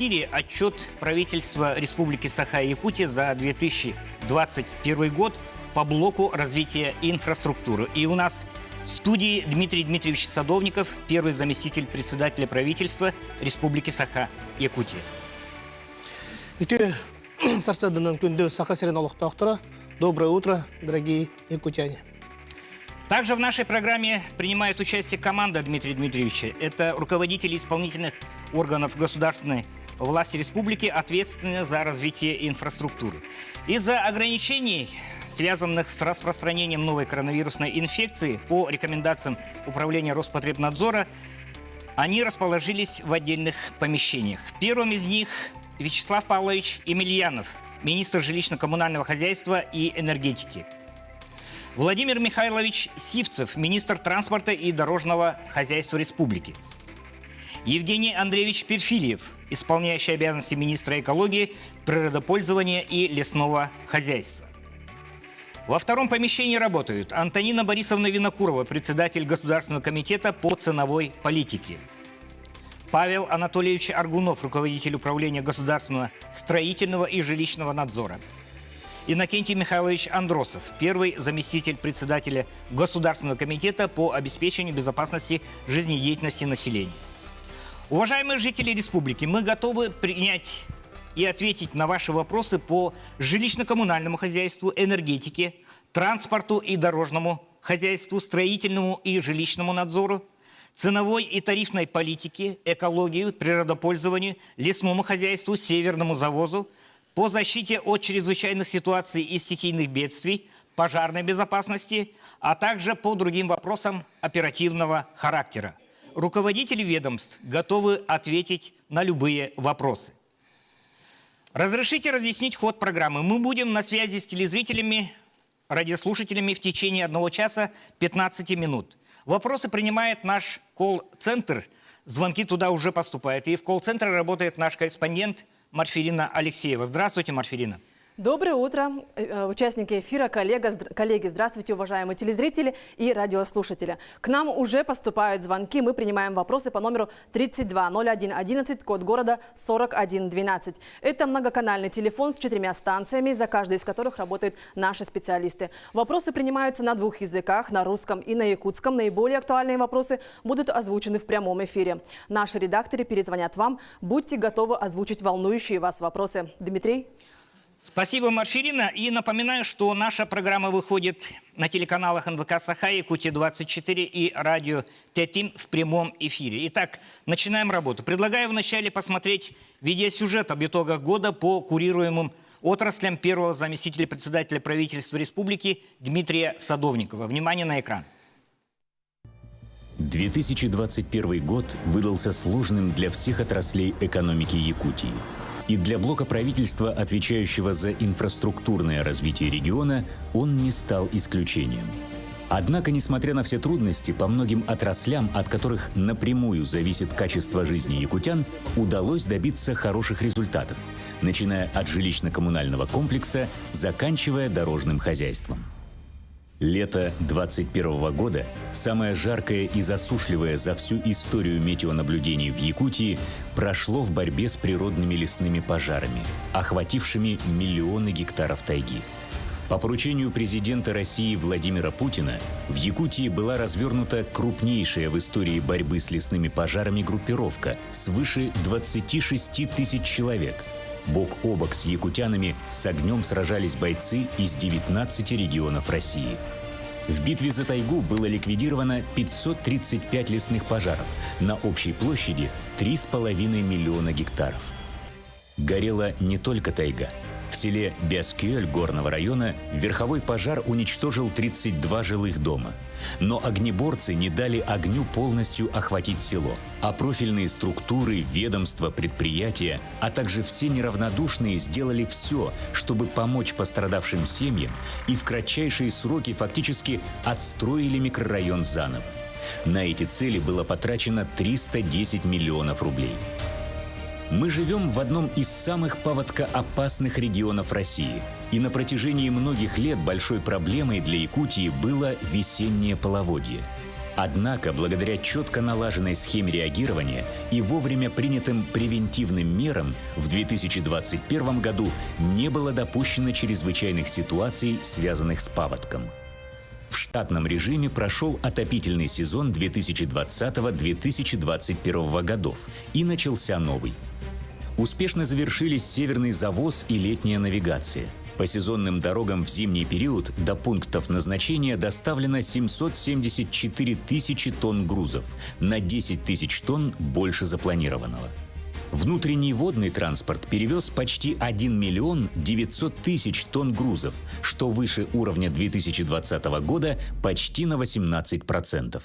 Эфире отчет правительства Республики Саха-Якутия за 2021 год по блоку развития инфраструктуры. И у нас в студии Дмитрий Дмитриевич Садовников, первый заместитель председателя правительства Республики Саха-Якутия. Үтүө сарсыарданан күндү Саха сирин олохтоохторо. Доброе утро, дорогие якутяне. Также в нашей программе принимает участие команда Дмитрия Дмитриевича. Это руководители исполнительных органов государственной власти республики, ответственные за развитие инфраструктуры. Из-за ограничений, связанных с распространением новой коронавирусной инфекции, по рекомендациям Управления Роспотребнадзора, они расположились в отдельных помещениях. Первым из них Вячеслав Павлович Емельянов, министр жилищно-коммунального хозяйства и энергетики. Владимир Михайлович Сивцев, министр транспорта и дорожного хозяйства республики. Евгений Андреевич Перфильев, исполняющий обязанности министра экологии, природопользования и лесного хозяйства. Во втором помещении работают Антонина Борисовна Винокурова, председатель Государственного комитета по ценовой политике. Павел Анатольевич Аргунов, руководитель управления государственного строительного и жилищного надзора. Иннокентий Михайлович Андросов, первый заместитель председателя Государственного комитета по обеспечению безопасности жизнедеятельности населения. Уважаемые жители республики, мы готовы принять и ответить на ваши вопросы по жилищно-коммунальному хозяйству, энергетике, транспорту и дорожному хозяйству, строительному и жилищному надзору, ценовой и тарифной политике, экологии, природопользованию, лесному хозяйству, северному завозу, по защите от чрезвычайных ситуаций и стихийных бедствий, пожарной безопасности, а также по другим вопросам оперативного характера. Руководители ведомств готовы ответить на любые вопросы. Разрешите разъяснить ход программы. Мы будем на связи с телезрителями, радиослушателями в течение 1 часа 15 минут. Вопросы принимает наш колл-центр. Звонки туда уже поступают. И в колл-центре работает наш корреспондент Марфирина Алексеева. Здравствуйте, Марфирина. Доброе утро, участники эфира, коллеги, здравствуйте, уважаемые телезрители и радиослушатели. К нам уже поступают звонки, мы принимаем вопросы по номеру 32 01 11, код города 41 12. Это многоканальный телефон с 4 станциями, за каждой из которых работают наши специалисты. Вопросы принимаются на 2 языках, на русском и на якутском. Наиболее актуальные вопросы будут озвучены в прямом эфире. Наши редакторы перезвонят вам. Будьте готовы озвучить волнующие вас вопросы. Дмитрий? Спасибо, Марфирина. И напоминаю, что наша программа выходит на телеканалах НВК Саха, Якутия-24 и радио Тетим в прямом эфире. Итак, начинаем работу. Предлагаю вначале посмотреть видеосюжет об итогах года по курируемым отраслям первого заместителя председателя правительства республики Дмитрия Садовникова. Внимание на экран. 2021 год выдался сложным для всех отраслей экономики Якутии. И для блока правительства, отвечающего за инфраструктурное развитие региона, он не стал исключением. Однако, несмотря на все трудности, по многим отраслям, от которых напрямую зависит качество жизни якутян, удалось добиться хороших результатов, начиная от жилищно-коммунального комплекса, заканчивая дорожным хозяйством. Лето 2021 года, самое жаркое и засушливое за всю историю метеонаблюдений в Якутии, прошло в борьбе с природными лесными пожарами, охватившими миллионы гектаров тайги. По поручению президента России Владимира Путина в Якутии была развернута крупнейшая в истории борьбы с лесными пожарами группировка свыше 26 тысяч человек. Бок о бок с якутянами с огнем сражались бойцы из 19 регионов России. В битве за тайгу было ликвидировано 535 лесных пожаров на общей площади 3,5 миллиона гектаров. Горела не только тайга. В селе Бяскюэль горного района верховой пожар уничтожил 32 жилых дома. Но огнеборцы не дали огню полностью охватить село. А профильные структуры, ведомства, предприятия, а также все неравнодушные сделали все, чтобы помочь пострадавшим семьям и в кратчайшие сроки фактически отстроили микрорайон заново. На эти цели было потрачено 310 миллионов рублей. Мы живем в одном из самых паводкоопасных регионов России. И на протяжении многих лет большой проблемой для Якутии было весеннее половодье. Однако, благодаря четко налаженной схеме реагирования и вовремя принятым превентивным мерам, в 2021 году не было допущено чрезвычайных ситуаций, связанных с паводком. В штатном режиме прошел отопительный сезон 2020-2021 годов и начался новый. Успешно завершились северный завоз и летняя навигация. По сезонным дорогам в зимний период до пунктов назначения доставлено 774 тысячи тонн грузов, на 10 тысяч тонн больше запланированного. Внутренний водный транспорт перевез почти 1 миллион 900 тысяч тонн грузов, что выше уровня 2020 года почти на 18%.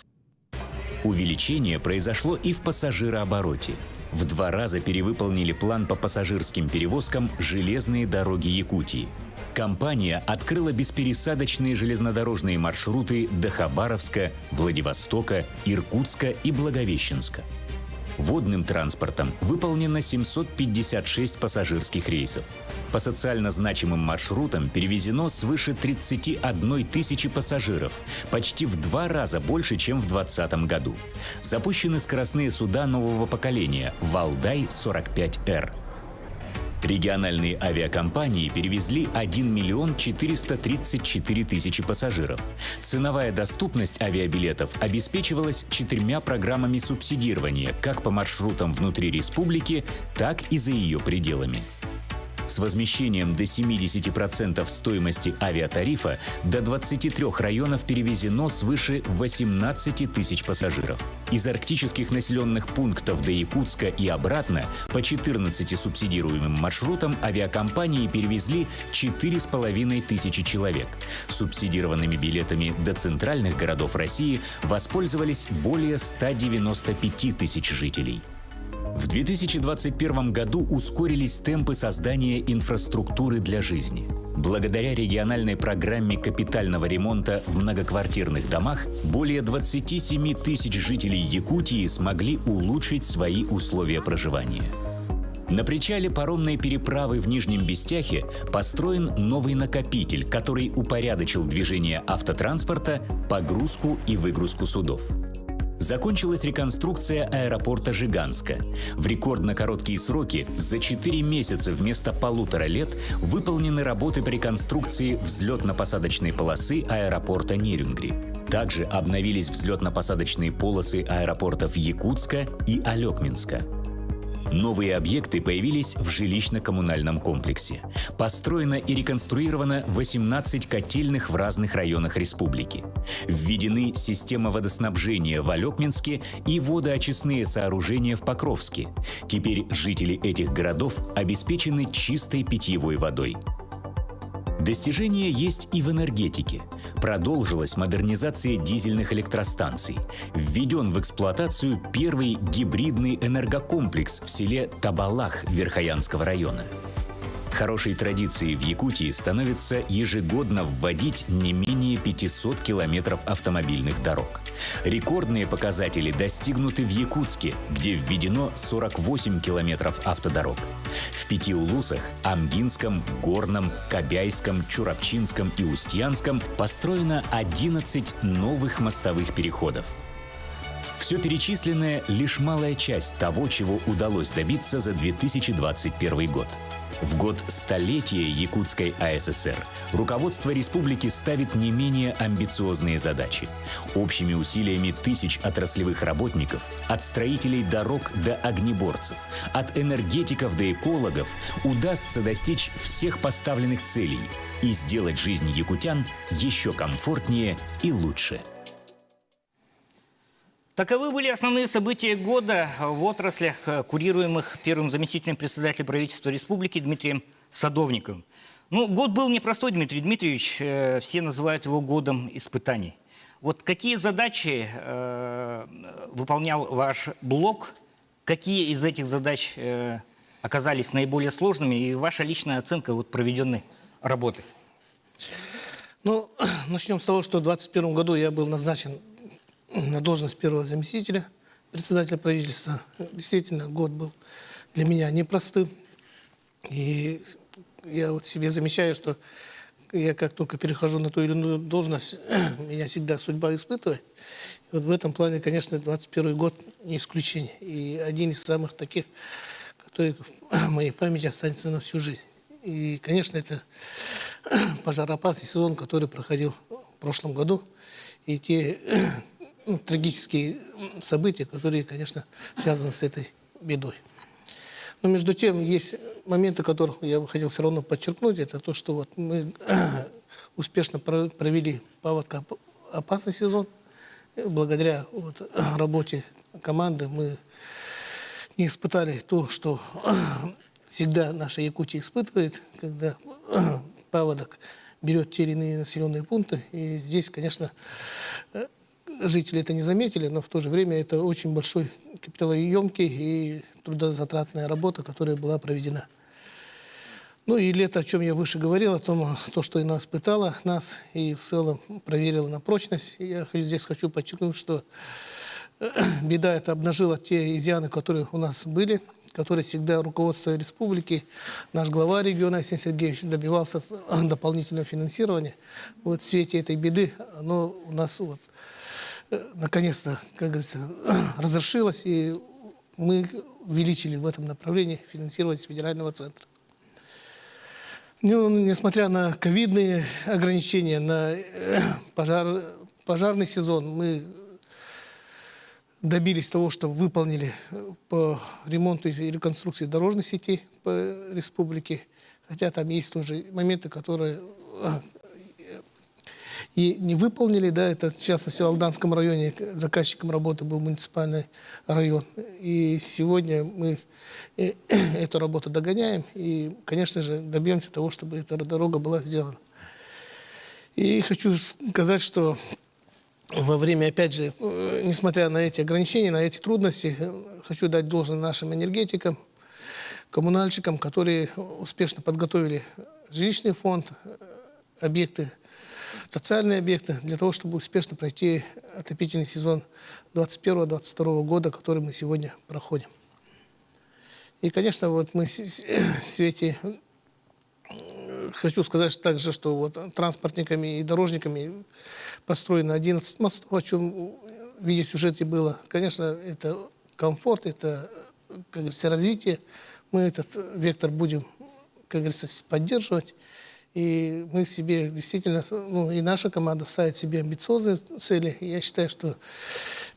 Увеличение произошло и в пассажирообороте. В два раза перевыполнили план по пассажирским перевозкам железные дороги Якутии. Компания открыла беспересадочные железнодорожные маршруты до Хабаровска, Владивостока, Иркутска и Благовещенска. Водным транспортом выполнено 756 пассажирских рейсов. По социально значимым маршрутам перевезено свыше 31 тысячи пассажиров, почти в два раза больше, чем в 2020 году. Запущены скоростные суда нового поколения «Валдай-45Р». Региональные авиакомпании перевезли 1 миллион 434 тысячи пассажиров. Ценовая доступность авиабилетов обеспечивалась четырьмя программами субсидирования как по маршрутам внутри республики, так и за ее пределами. С возмещением до 70% стоимости авиатарифа до 23 районов перевезено свыше 18 тысяч пассажиров. Из арктических населенных пунктов до Якутска и обратно по 14 субсидируемым маршрутам авиакомпании перевезли 4,5 тысячи человек. Субсидированными билетами до центральных городов России воспользовались более 195 тысяч жителей. В 2021 году ускорились темпы создания инфраструктуры для жизни. Благодаря региональной программе капитального ремонта в многоквартирных домах более 27 тысяч жителей Якутии смогли улучшить свои условия проживания. На причале паромной переправы в Нижнем Бестяхе построен новый накопитель, который упорядочил движение автотранспорта, погрузку и выгрузку судов. Закончилась реконструкция аэропорта Жиганска. В рекордно короткие сроки, за 4 месяца вместо полутора лет, выполнены работы по реконструкции взлетно-посадочной полосы аэропорта Нерюнгри. Также обновились взлетно-посадочные полосы аэропортов Якутска и Олекминска. Новые объекты появились в жилищно-коммунальном комплексе. Построено и реконструировано 18 котельных в разных районах республики. Введены система водоснабжения в Олекминске и водоочистные сооружения в Покровске. Теперь жители этих городов обеспечены чистой питьевой водой. Достижения есть и в энергетике. Продолжилась модернизация дизельных электростанций. Введен в эксплуатацию первый гибридный энергокомплекс в селе Табалах Верхоянского района. Хорошей традицией в Якутии становится ежегодно вводить не менее 500 километров автомобильных дорог. Рекордные показатели достигнуты в Якутске, где введено 48 километров автодорог. В пяти улусах – Амгинском, Горном, Кобяйском, Чурапчинском и Устьянском – построено 11 новых мостовых переходов. Все перечисленное – лишь малая часть того, чего удалось добиться за 2021 год. В год столетия Якутской АССР руководство республики ставит не менее амбициозные задачи. Общими усилиями тысяч отраслевых работников, от строителей дорог до огнеборцев, от энергетиков до экологов, удастся достичь всех поставленных целей и сделать жизнь якутян еще комфортнее и лучше. Таковы были основные события года в отраслях, курируемых первым заместителем председателя правительства республики Дмитрием Садовниковым. Ну, год был непростой, Дмитрий Дмитриевич. Все называют его годом испытаний. Вот какие задачи выполнял ваш блок? Какие из этих задач оказались наиболее сложными? И ваша личная оценка вот проведенной работы? Ну, начнем с того, что в 2021 году я был назначен на должность первого заместителя председателя правительства. Действительно, год был для меня непростым. И я вот себе замечаю, что Я как только перехожу на ту или иную должность, меня всегда судьба испытывает. И вот в этом плане, конечно, 21 год не исключение. И один из самых таких, который в моей памяти останется на всю жизнь. И, конечно, это пожароопасный сезон, который проходил в прошлом году. И те, ну, трагические события, которые, конечно, связаны с этой бедой. Но между тем есть моменты, которых я бы хотел все равно подчеркнуть. Это то, что вот мы успешно провели паводкоопасный сезон. Благодаря вот работе команды мы не испытали то, что всегда наша Якутия испытывает, когда паводок берет те или иные населенные пункты. И здесь, конечно, жители это не заметили, но в то же время это очень большой капиталоемкий и трудозатратная работа, которая была проведена. Ну и лето, о чем я выше говорил, о том, то, что и нас пытало нас и в целом проверило на прочность. Я здесь хочу подчеркнуть, что беда эта обнажила те изъяны, которые у нас были, которые всегда руководство республики, наш глава региона Айсен Сергеевич добивался дополнительного финансирования. Вот в свете этой беды оно у нас вот наконец-то, как говорится, разрешилось, и мы увеличили в этом направлении финансирование с федерального центра. Ну, несмотря на ковидные ограничения, на пожарный сезон, мы добились того, что выполнили по ремонту и реконструкции дорожной сети по республике. Хотя там есть тоже моменты, которые и не выполнили, да, это в частности в Алданском районе заказчиком работы был муниципальный район. И сегодня мы эту работу догоняем и, конечно же, добьемся того, чтобы эта дорога была сделана. И хочу сказать, что во время, опять же, несмотря на эти ограничения, на эти трудности, хочу дать должное нашим энергетикам, коммунальщикам, которые успешно подготовили жилищный фонд, объекты, социальные объекты, для того, чтобы успешно пройти отопительный сезон 2021-2022 года, который мы сегодня проходим. И, конечно, вот мы в свете хочу сказать также, что вот транспортниками и дорожниками построено 11 мостов, о чем в видеосюжете было. Конечно, это комфорт, это, как говорится, развитие. Мы этот вектор будем, как говорится, поддерживать. И мы себе действительно, ну и наша команда ставит себе амбициозные цели. И я считаю, что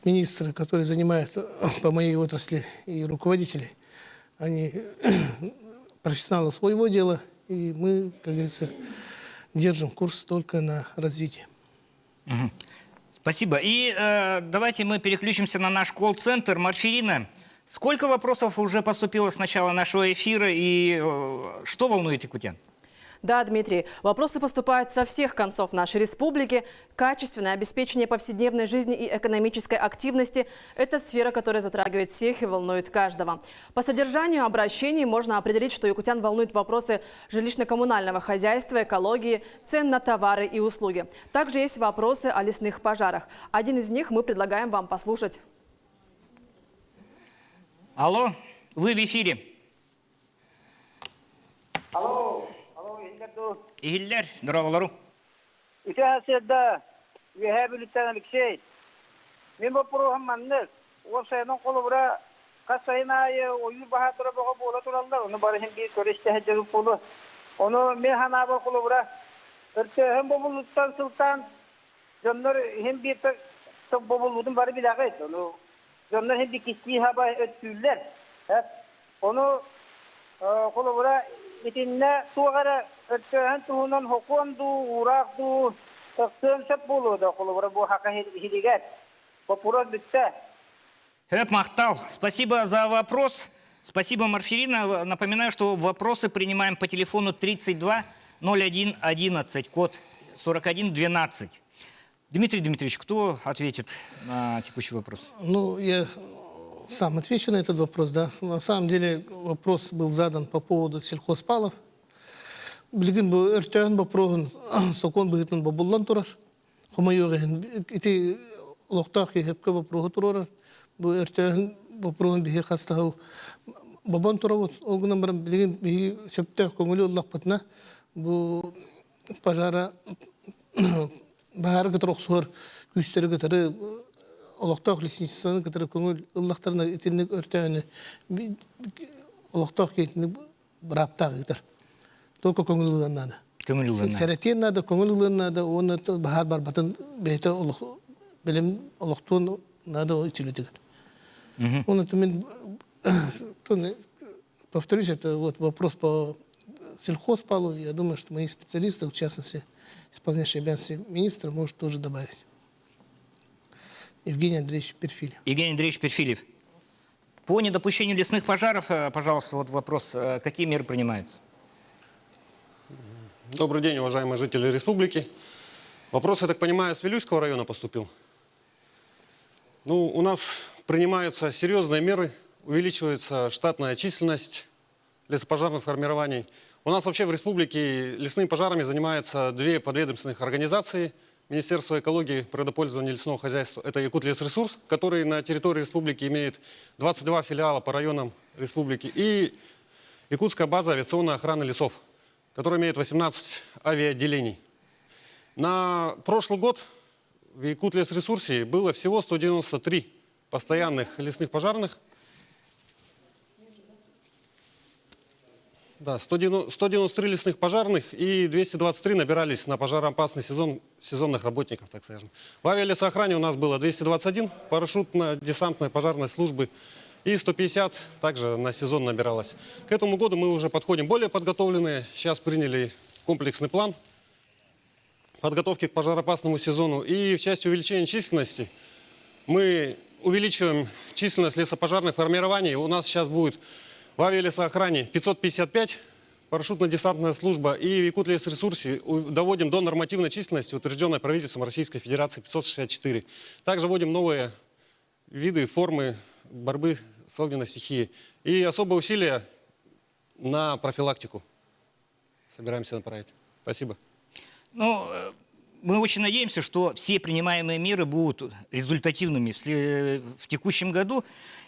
министры, которые занимают по моей отрасли и руководители, они профессионалы своего дела, и мы, как говорится, держим курс только на развитие. Угу. Спасибо. И давайте мы переключимся на наш колл-центр. Марферина, сколько вопросов уже поступило с начала нашего эфира и что волнует якутян? Да, Дмитрий, вопросы поступают со всех концов нашей республики. Качественное обеспечение повседневной жизни и экономической активности – это сфера, которая затрагивает всех и волнует каждого. По содержанию обращений можно определить, что якутян волнуют вопросы жилищно-коммунального хозяйства, экологии, цен на товары и услуги. Также есть вопросы о лесных пожарах. Один из них мы предлагаем вам послушать. Алло, вы в эфире. Алло, алло, иһиллэр дуо? Иһиллэр, дорооболоруҥ. Үтүө сарсыарда, Үөһээ Бүлүүттэн Алексей. Мин боппуруоһум маннык. Уопсайынан холобура хас сайын аайы ойуур баһаардара бөҕө буола тураллар. Ону бары син биир көрө-истэ сылдьабыт буолуо. Ону мин санаабар холобура өртөөһүн бобуллууттан сылтаан дьоннор иһин биир бобуллуутун бары билэҕит. Ону дьоннор иһин бикистии хаба өртүүллэр. Ону холобура итиннэ туох эрэ өртөөһүн туһунан сокуон дуу, уураах дуу тахсыан сөп буолуо да холобура бу Саха сиригэр. Вопрос бүттэ. Сөп, махтал. Спасибо за вопрос. Спасибо, Марферина. Напоминаю, что вопросы принимаем по телефону 32 01 11, код 41 12. Дмитрий Дмитриевич, кто ответит на текущий вопрос? Ну, я сам отвечу на этот вопрос, да. На самом деле вопрос был задан по поводу сельхозпалов. Билигин бу өртөөһүн боппуруоһун сокуон быһыытынан бобуллан турар. Хомойуох иһин ити олохтоох киһи сөпкө боппуруоһу туруорар. Бу өртөөһүн боппуруоһун биһи хас да сыл бобон турабыт. Ол гынан баран билигин биһи сөптөөх көҥүлү ыллахпытына бу Пожара баһаары кытары охсуһар күүстэри кытары олохтоох лесничествоны кытары көҥүл ыллахтарына итинник өртөөһүнү олохтоох киһитинник бырааптаах ыытар. Только көҥүл ылыан наада. Көҥүл ылыан наада. Сэрэтиэн наада, көҥүл ылыан наада уонна баһаар барбатын бэйэтэ олох бэлэм олохтуон наада үтүлүтүгэр. Оны мен, повторюсь, это вот вопрос по сельхозпалу. Я думаю, что мои специалисты, в частности, исполняющий обязанности министра, может тоже добавить. Евгений Андреевич Перфильев. Евгений Андреевич Перфильев. По недопущению лесных пожаров, пожалуйста, вот вопрос, какие меры принимаются? Добрый день, уважаемые жители республики. Вопрос, я так понимаю, с Вилюйского района поступил. Ну, у нас принимаются серьезные меры, увеличивается штатная численность лесопожарных формирований. У нас вообще в республике лесными пожарами занимаются две подведомственных организации. Министерство экологии, природопользования и лесного хозяйства – это Якутлесресурс, который на территории республики имеет 22 филиала по районам республики, и Якутская база авиационной охраны лесов, которая имеет 18 авиаотделений. На прошлый год в Якутлесресурсе было всего 193 постоянных лесных пожарных. Да, 193 лесных пожарных и 223 набирались на пожароопасный сезон сезонных работников, так скажем. В авиалесоохране у нас было 221 парашютно-десантной пожарной службы и 150 также на сезон набиралось. К этому году мы уже подходим более подготовленные. Сейчас приняли комплексный план подготовки к пожароопасному сезону. И в части увеличения численности мы увеличиваем численность лесопожарных формирований. У нас сейчас будет в авиалесоохране 555, парашютно-десантная служба и в Якутлесресурсе доводим до нормативной численности, утвержденной правительством Российской Федерации, 564. Также вводим новые виды, формы борьбы с огненной стихией. И особые усилия на профилактику собираемся направить. Спасибо. Ну, мы очень надеемся, что все принимаемые меры будут результативными в текущем году.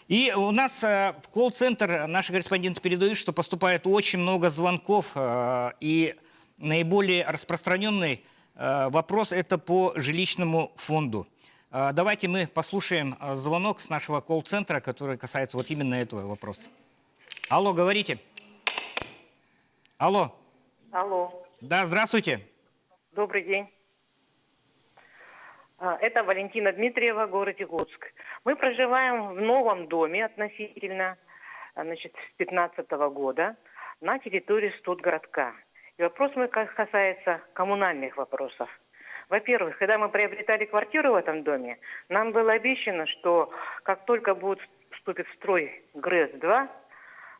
И у нас в колл-центр наши корреспонденты передают, что поступает очень много звонков. И наиболее распространенный вопрос – это по жилищному фонду. Давайте мы послушаем звонок с нашего колл-центра, который касается вот именно этого вопроса. Алло, говорите. Алло. Алло. Да, здравствуйте. Добрый день. Это Валентина Дмитриева, город Якутск. Мы проживаем в новом доме относительно, значит, с 2015 года на территории студгородка. И вопрос мой касается коммунальных вопросов. Во-первых, когда мы приобретали квартиру в этом доме, нам было обещано, что как только будет вступит в строй ГРЭС-2,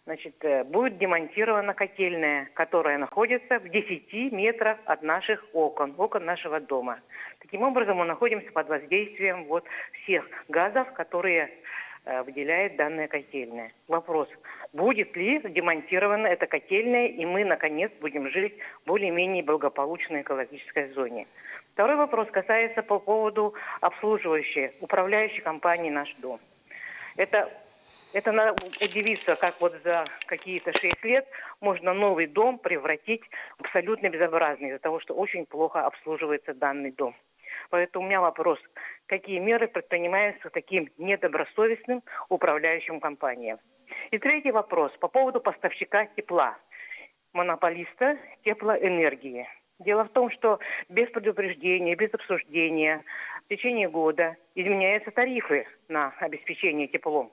значит, будет демонтирована котельная, которая находится в 10 метрах от наших окон, окон нашего дома. Таким образом, мы находимся под воздействием вот всех газов, которые выделяет данная котельная. Вопрос, будет ли демонтирована эта котельная, и мы, наконец, будем жить в более-менее благополучной экологической зоне. Второй вопрос касается по поводу обслуживающей, управляющей компании «Наш дом». Это надо удивиться, как вот за какие-то 6 лет можно новый дом превратить в абсолютно безобразный, из-за того, что очень плохо обслуживается данный дом. Поэтому у меня вопрос, какие меры предпринимаются таким недобросовестным управляющим компаниям? И третий вопрос по поводу поставщика тепла, монополиста теплоэнергии. Дело в том, что без предупреждения, без обсуждения в течение года изменяются тарифы на обеспечение теплом.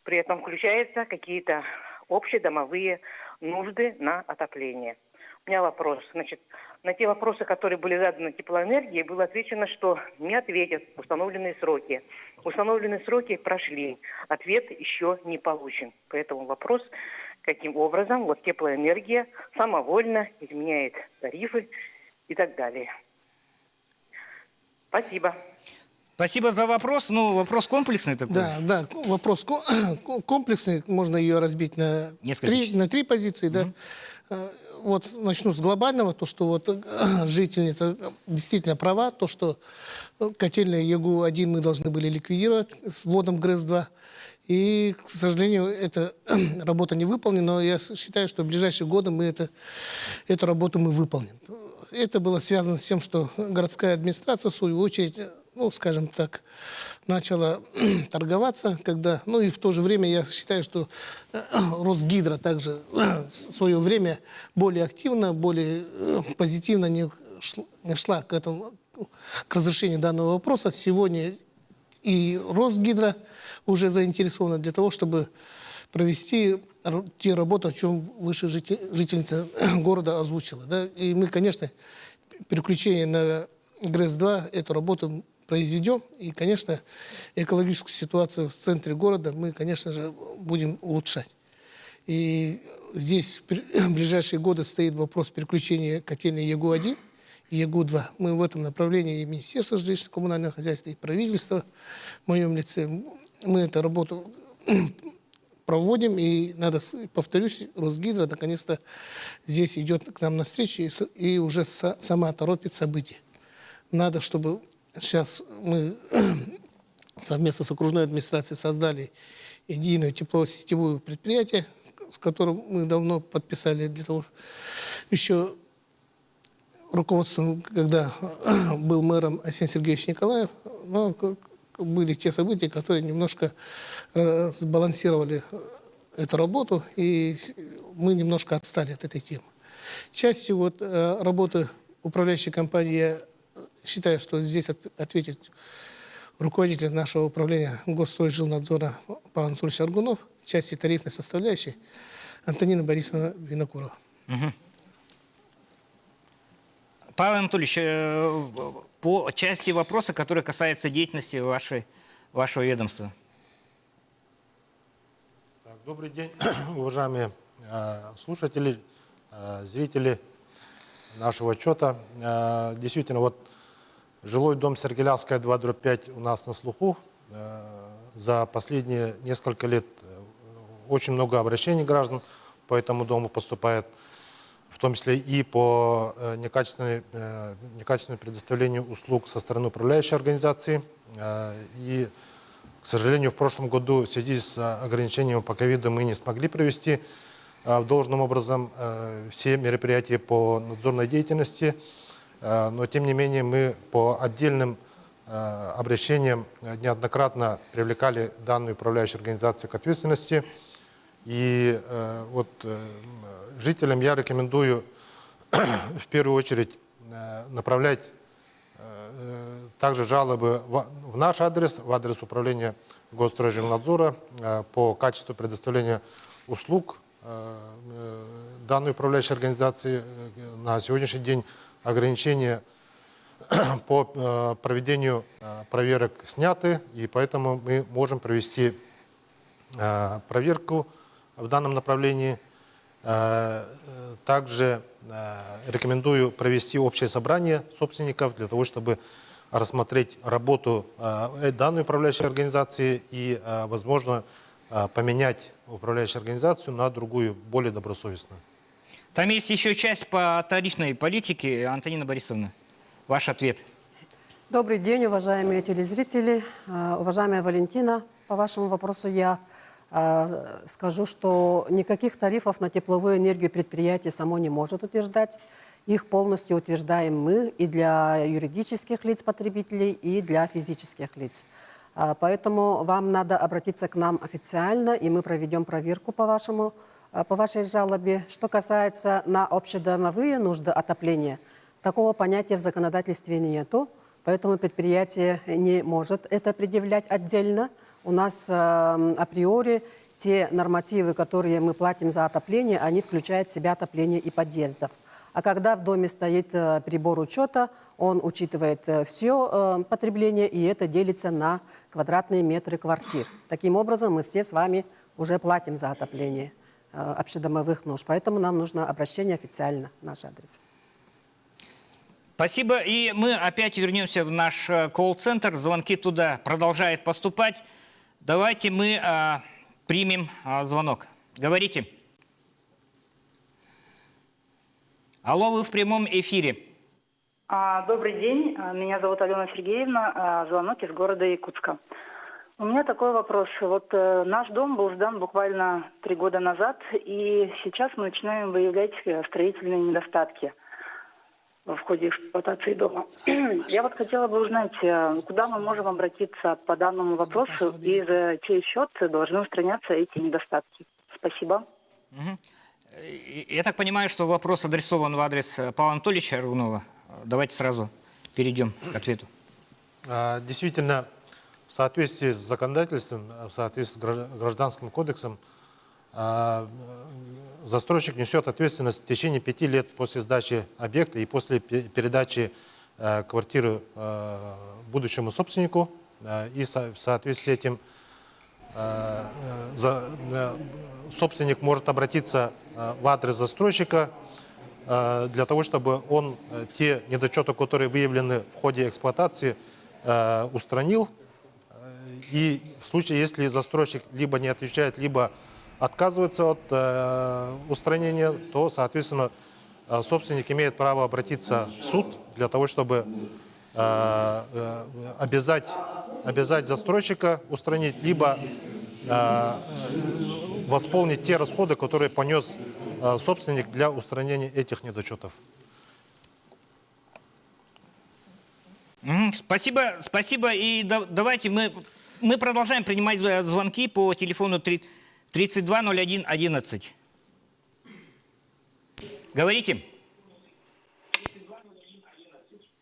При этом включаются какие-то общедомовые нужды на отопление. У меня вопрос. Значит, на те вопросы, которые были заданы теплоэнергии, было отвечено, что не ответят в установленные сроки. Установленные сроки прошли. Ответ еще не получен. Поэтому вопрос, каким образом вот теплоэнергия самовольно изменяет тарифы и так далее. Спасибо. Спасибо за вопрос. Ну, вопрос комплексный такой. Да, вопрос комплексный. Можно ее разбить на три позиции. Да. Вот начну с глобального, то, что вот жительница действительно права, то, что котельную ЯГУ-1 мы должны были ликвидировать с вводом ГРЭС-2. И, к сожалению, эта работа не выполнена, но я считаю, что в ближайшие годы мы эту работу мы выполним. Это было связано с тем, что городская администрация, в свою очередь, ну, скажем так, начала торговаться, когда, ну и в то же время я считаю, что Росгидро также в свое время более активно, более позитивно не шла к этому, к разрешению данного вопроса. Сегодня и Росгидро уже заинтересована для того, чтобы провести те работы, о чем выше жительница города озвучила. Да? И мы, конечно, переключение на ГРЭС-2, эту работу произведем. И, конечно, экологическую ситуацию в центре города мы, конечно же, будем улучшать. И здесь в ближайшие годы стоит вопрос переключения котельной ЯГУ-1 и ЯГУ-2. Мы в этом направлении и Министерство жилищно-коммунального хозяйства, и правительство в моем лице, мы эту работу проводим. И надо, повторюсь, Росгидро наконец-то здесь идет к нам навстречу и уже сама торопит события. Надо, чтобы сейчас мы совместно с окружной администрацией создали единое теплосетевое предприятие, с которым мы давно подписали для того, еще руководством, когда был мэром Айсен Сергеевич Николаев, но были те события, которые немножко сбалансировали эту работу, и мы немножко отстали от этой темы. Части вот работы управляющей компании, я считаю, что здесь ответит руководитель нашего управления Госстройжилнадзора Павел Анатольевич Аргунов, части тарифной составляющей Антонина Борисовна Винокурова. Угу. Павел Анатольевич, по части вопроса, который касается деятельности вашего ведомства. Так, добрый день, уважаемые слушатели, зрители нашего отчета. Действительно, вот жилой дом Сергеляская 2 5 у нас на слуху. За последние несколько лет очень много обращений граждан по этому дому поступает, в том числе и по некачественному предоставлению услуг со стороны управляющей организации. И, к сожалению, в прошлом году в связи с ограничением по ковиду мы не смогли провести должным образом все мероприятия по надзорной деятельности. Но, тем не менее, мы по отдельным обращениям неоднократно привлекали данную управляющую организацию к ответственности. И вот жителям я рекомендую в первую очередь направлять также жалобы в наш адрес, в адрес управления Госстройжилнадзора по качеству предоставления услуг данной управляющей организации. На сегодняшний день ограничения по проведению проверок сняты, и поэтому мы можем провести проверку в данном направлении. Также рекомендую провести общее собрание собственников для того, чтобы рассмотреть работу данной управляющей организации и, возможно, поменять управляющую организацию на другую, более добросовестную. Там есть еще часть по тарифной политике. Антонина Борисовна, ваш ответ. Добрый день, уважаемые телезрители. Уважаемая Валентина, по вашему вопросу я скажу, что никаких тарифов на тепловую энергию предприятие само не может утверждать. Их полностью утверждаем мы и для юридических лиц потребителей, и для физических лиц. Поэтому вам надо обратиться к нам официально, и мы проведем проверку по вашей жалобе. Что касается на общедомовые нужды отопления, такого понятия в законодательстве нету, поэтому предприятие не может это предъявлять отдельно. У нас априори те нормативы, которые мы платим за отопление, они включают в себя отопление и подъездов. А когда в доме стоит прибор учета, он учитывает все потребление, и это делится на квадратные метры квартир. Таким образом, мы все с вами уже платим за отопление общедомовых нужд. Поэтому нам нужно обращение официально в наш адрес. Спасибо. И мы опять вернемся в наш колл-центр. Звонки туда продолжают поступать. Давайте мы примем звонок. Говорите. Алло, вы в прямом эфире. Добрый день. Меня зовут Алена Сергеевна. Звонок из города Якутска. У меня такой вопрос. Вот наш дом был сдан буквально 3 года назад, и сейчас мы начинаем выявлять строительные недостатки. в ходе эксплуатации дома. Я вот хотела бы узнать, куда мы можем обратиться по данному вопросу и за чей счет должны устраняться эти недостатки. Спасибо. Угу. Я так понимаю, что вопрос адресован в адрес Павла Анатольевича Аргунова. Давайте сразу перейдем к ответу. Действительно, в соответствии с законодательством, в соответствии с Гражданским кодексом, застройщик несет ответственность в течение 5 лет после сдачи объекта и после передачи квартиры будущему собственнику. И в соответствии с этим собственник может обратиться в адрес застройщика для того, чтобы он те недочеты, которые выявлены в ходе эксплуатации, устранил. И в случае, если застройщик либо не отвечает, либо отказывается от устранения, то, соответственно, собственник имеет право обратиться в суд для того, чтобы обязать застройщика устранить, либо восполнить те расходы, которые понес собственник для устранения этих недочетов. Спасибо, спасибо. И давайте мы продолжаем принимать звонки по телефону 3 3201 11. Говорите.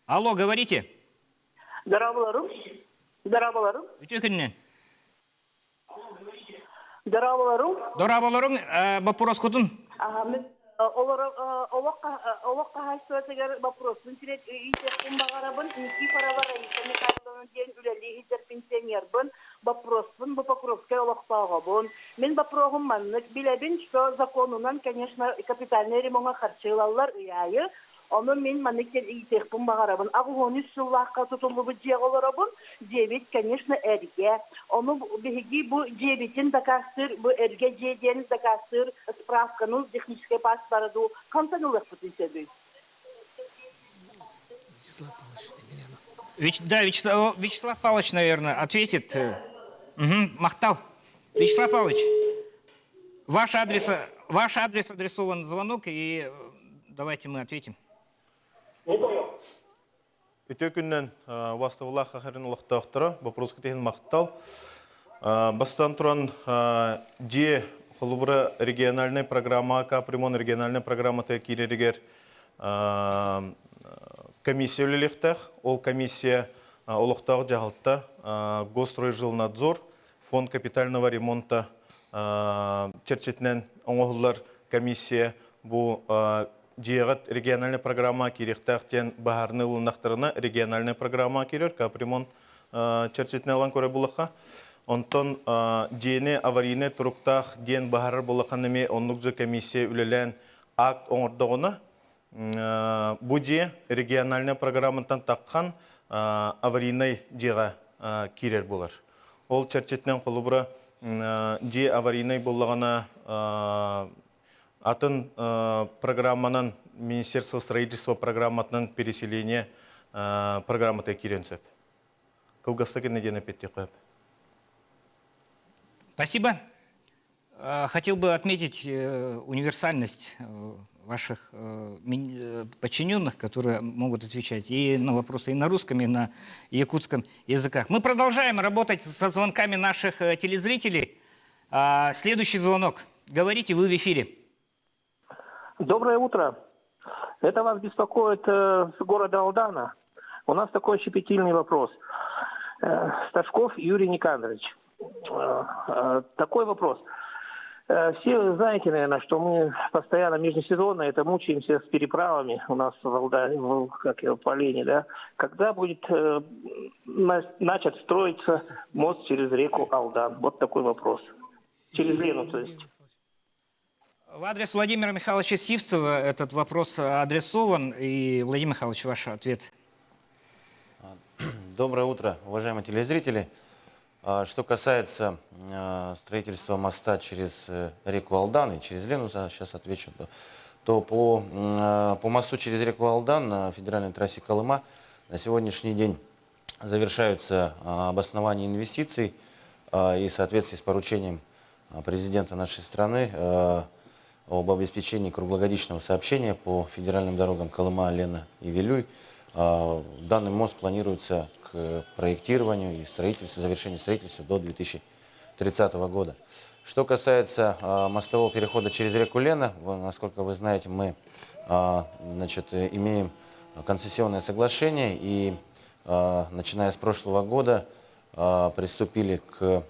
Алло, говорите. Дорооболоруҥ. Дорооболоруҥ. Үтүө күнүнэн. Дорооболоруҥ. Дорооболоруҥ, боппуруоскутун. Олох хаһаайыстыбатыгар боппуруоспун ыйытыахпын баҕарабын. Никифорова Раиса Михайловна диэн үлэлии сылдьар пенсионербын. Боппуруоспун бу Покровскай олохтооҕобун. Мин боппуруоһум маннык. Билэбин, что законунан, конечно, капитальный ремоҥҥа харчы ылаллар ый аайы. Ону мин маннык диэн ыйытыахпын баҕарабын. 83 сыллаахха тутуллубут дьиэҕэ олоробун. Дьиэбит, конечно, эргэ. Ону биһиги бу дьиэбитин дакаастыыр, бу эргэ дьиэ диэн дакаастыыр справканы, технический паспорт хантан ылыахпытын сөбүй? Вячеслав Павлович Емельянов. Да, Вячеслав Павлович, наверное, ответит. Угу, Махтал. Вячеслав Павлович, ваш адрес адресован звонок, и давайте мы ответим. Не понял. Үтүө күнүнэн, убаастабыллаах Саха сирин олохтоохторо, боппуруоскут иһин махтал. Бастатан туран, дьиэ холобура региональная программа, капремонт региональная программата киирэригэр комиссия үлэлиэхтээх. Ол комиссия олохтоох дьаһалта, Госстройжилнадзор, фонд капитального ремонта чэрчитинэн оҥоһуллар комиссия бу дьиэҕит региональная программа киириэхтээх диэн быһаарыныы ылыннахтарына региональная программа киирэр, капремонт чэрчитинэн ылан көрөр буоллахха. Онтон дьиэни аварийный туруктаах диэн быһаарар буоллахха эмиэ оннук же комиссия үлэлээн акт оҥордоҕуна бу дьиэ региональная программаттан тахсан аварийный дьиэҕэ киирэр буолар. Ол чэрчитинэн холобура дьиэ аварийный буоллаҕына атын программанан Министерство строительства программатынан переселение программата киириэн сөп. Кылгастык инньэ диэн эппиэттиэххэ. Спасибо. Хотел бы отметить универсальность ваших подчиненных, которые могут отвечать и на вопросы и на русском, и на якутском языках. Мы продолжаем работать со звонками наших телезрителей. Следующий звонок. Говорите, вы в эфире. Доброе утро. Это вас беспокоит с города Алдана. У нас такой щепетильный вопрос. Сташков Юрий Никандрович. Такой вопрос. Все вы знаете, наверное, что мы постоянно межсезонно это мучаемся с переправами у нас в Алдане, как его, по Лене, да? Когда будет начат строиться мост через реку Алдан? Вот такой вопрос. Через Лену, то есть. В адрес Владимира Михайловича Сивцева этот вопрос адресован. И, Владимир Михайлович, ваш ответ. Доброе утро, уважаемые телезрители. Что касается строительства моста через реку Алдан и через Лену, сейчас отвечу, то по мосту через реку Алдан на федеральной трассе Колыма на сегодняшний день завершаются обоснование инвестиций и в соответствии с поручением президента нашей страны. об обеспечении круглогодичного сообщения по федеральным дорогам Колыма, Лена и Вилюй. Данный мост планируется к проектированию и строительству, завершению строительства до 2030 года. Что касается мостового перехода через реку Лена, насколько вы знаете, мы значит, имеем концессионное соглашение и, начиная с прошлого года, приступили к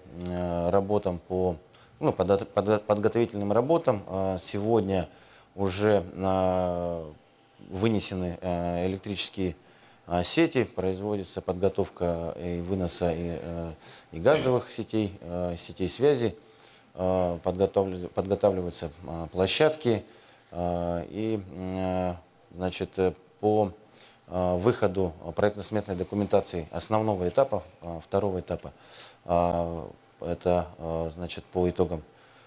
работам по, ну, подготовительным работам. Сегодня уже вынесены электрические сети, производится подготовка и выноса и газовых сетей, сетей связи, подготавливаются площадки и, значит, по выходу проектно-сметной документации основного этапа, второго этапа, это, значит, по итогам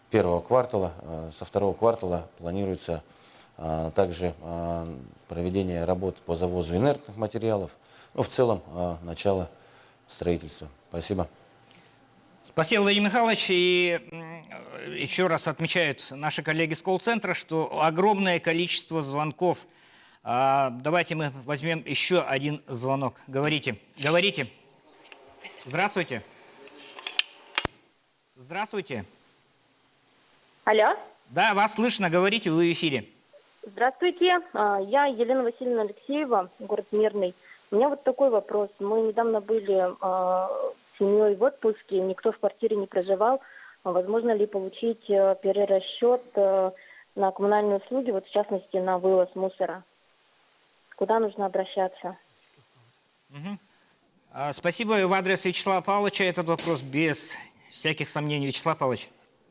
первого квартала, со второго квартала планируется также проведение работ по завозу инертных материалов, ну, в целом начало строительства. Спасибо. Спасибо, Владимир Михайлович. И еще раз отмечают наши коллеги с колл-центра, что огромное количество звонков. Давайте мы возьмем еще один звонок. Говорите. Говорите. Здравствуйте. Здравствуйте. Алло. Да, вас слышно. Говорите, вы в эфире. Здравствуйте. Я Елена Васильевна Алексеева, город Мирный. У меня вот такой вопрос. Мы недавно были с семьей в отпуске, никто в квартире не проживал. Возможно ли получить перерасчет на коммунальные услуги, вот в частности на вывоз мусора? Куда нужно обращаться? Угу. Спасибо. В адрес Вячеслава Павловича этот вопрос без всяких сомнений. Вячеслав Павлович.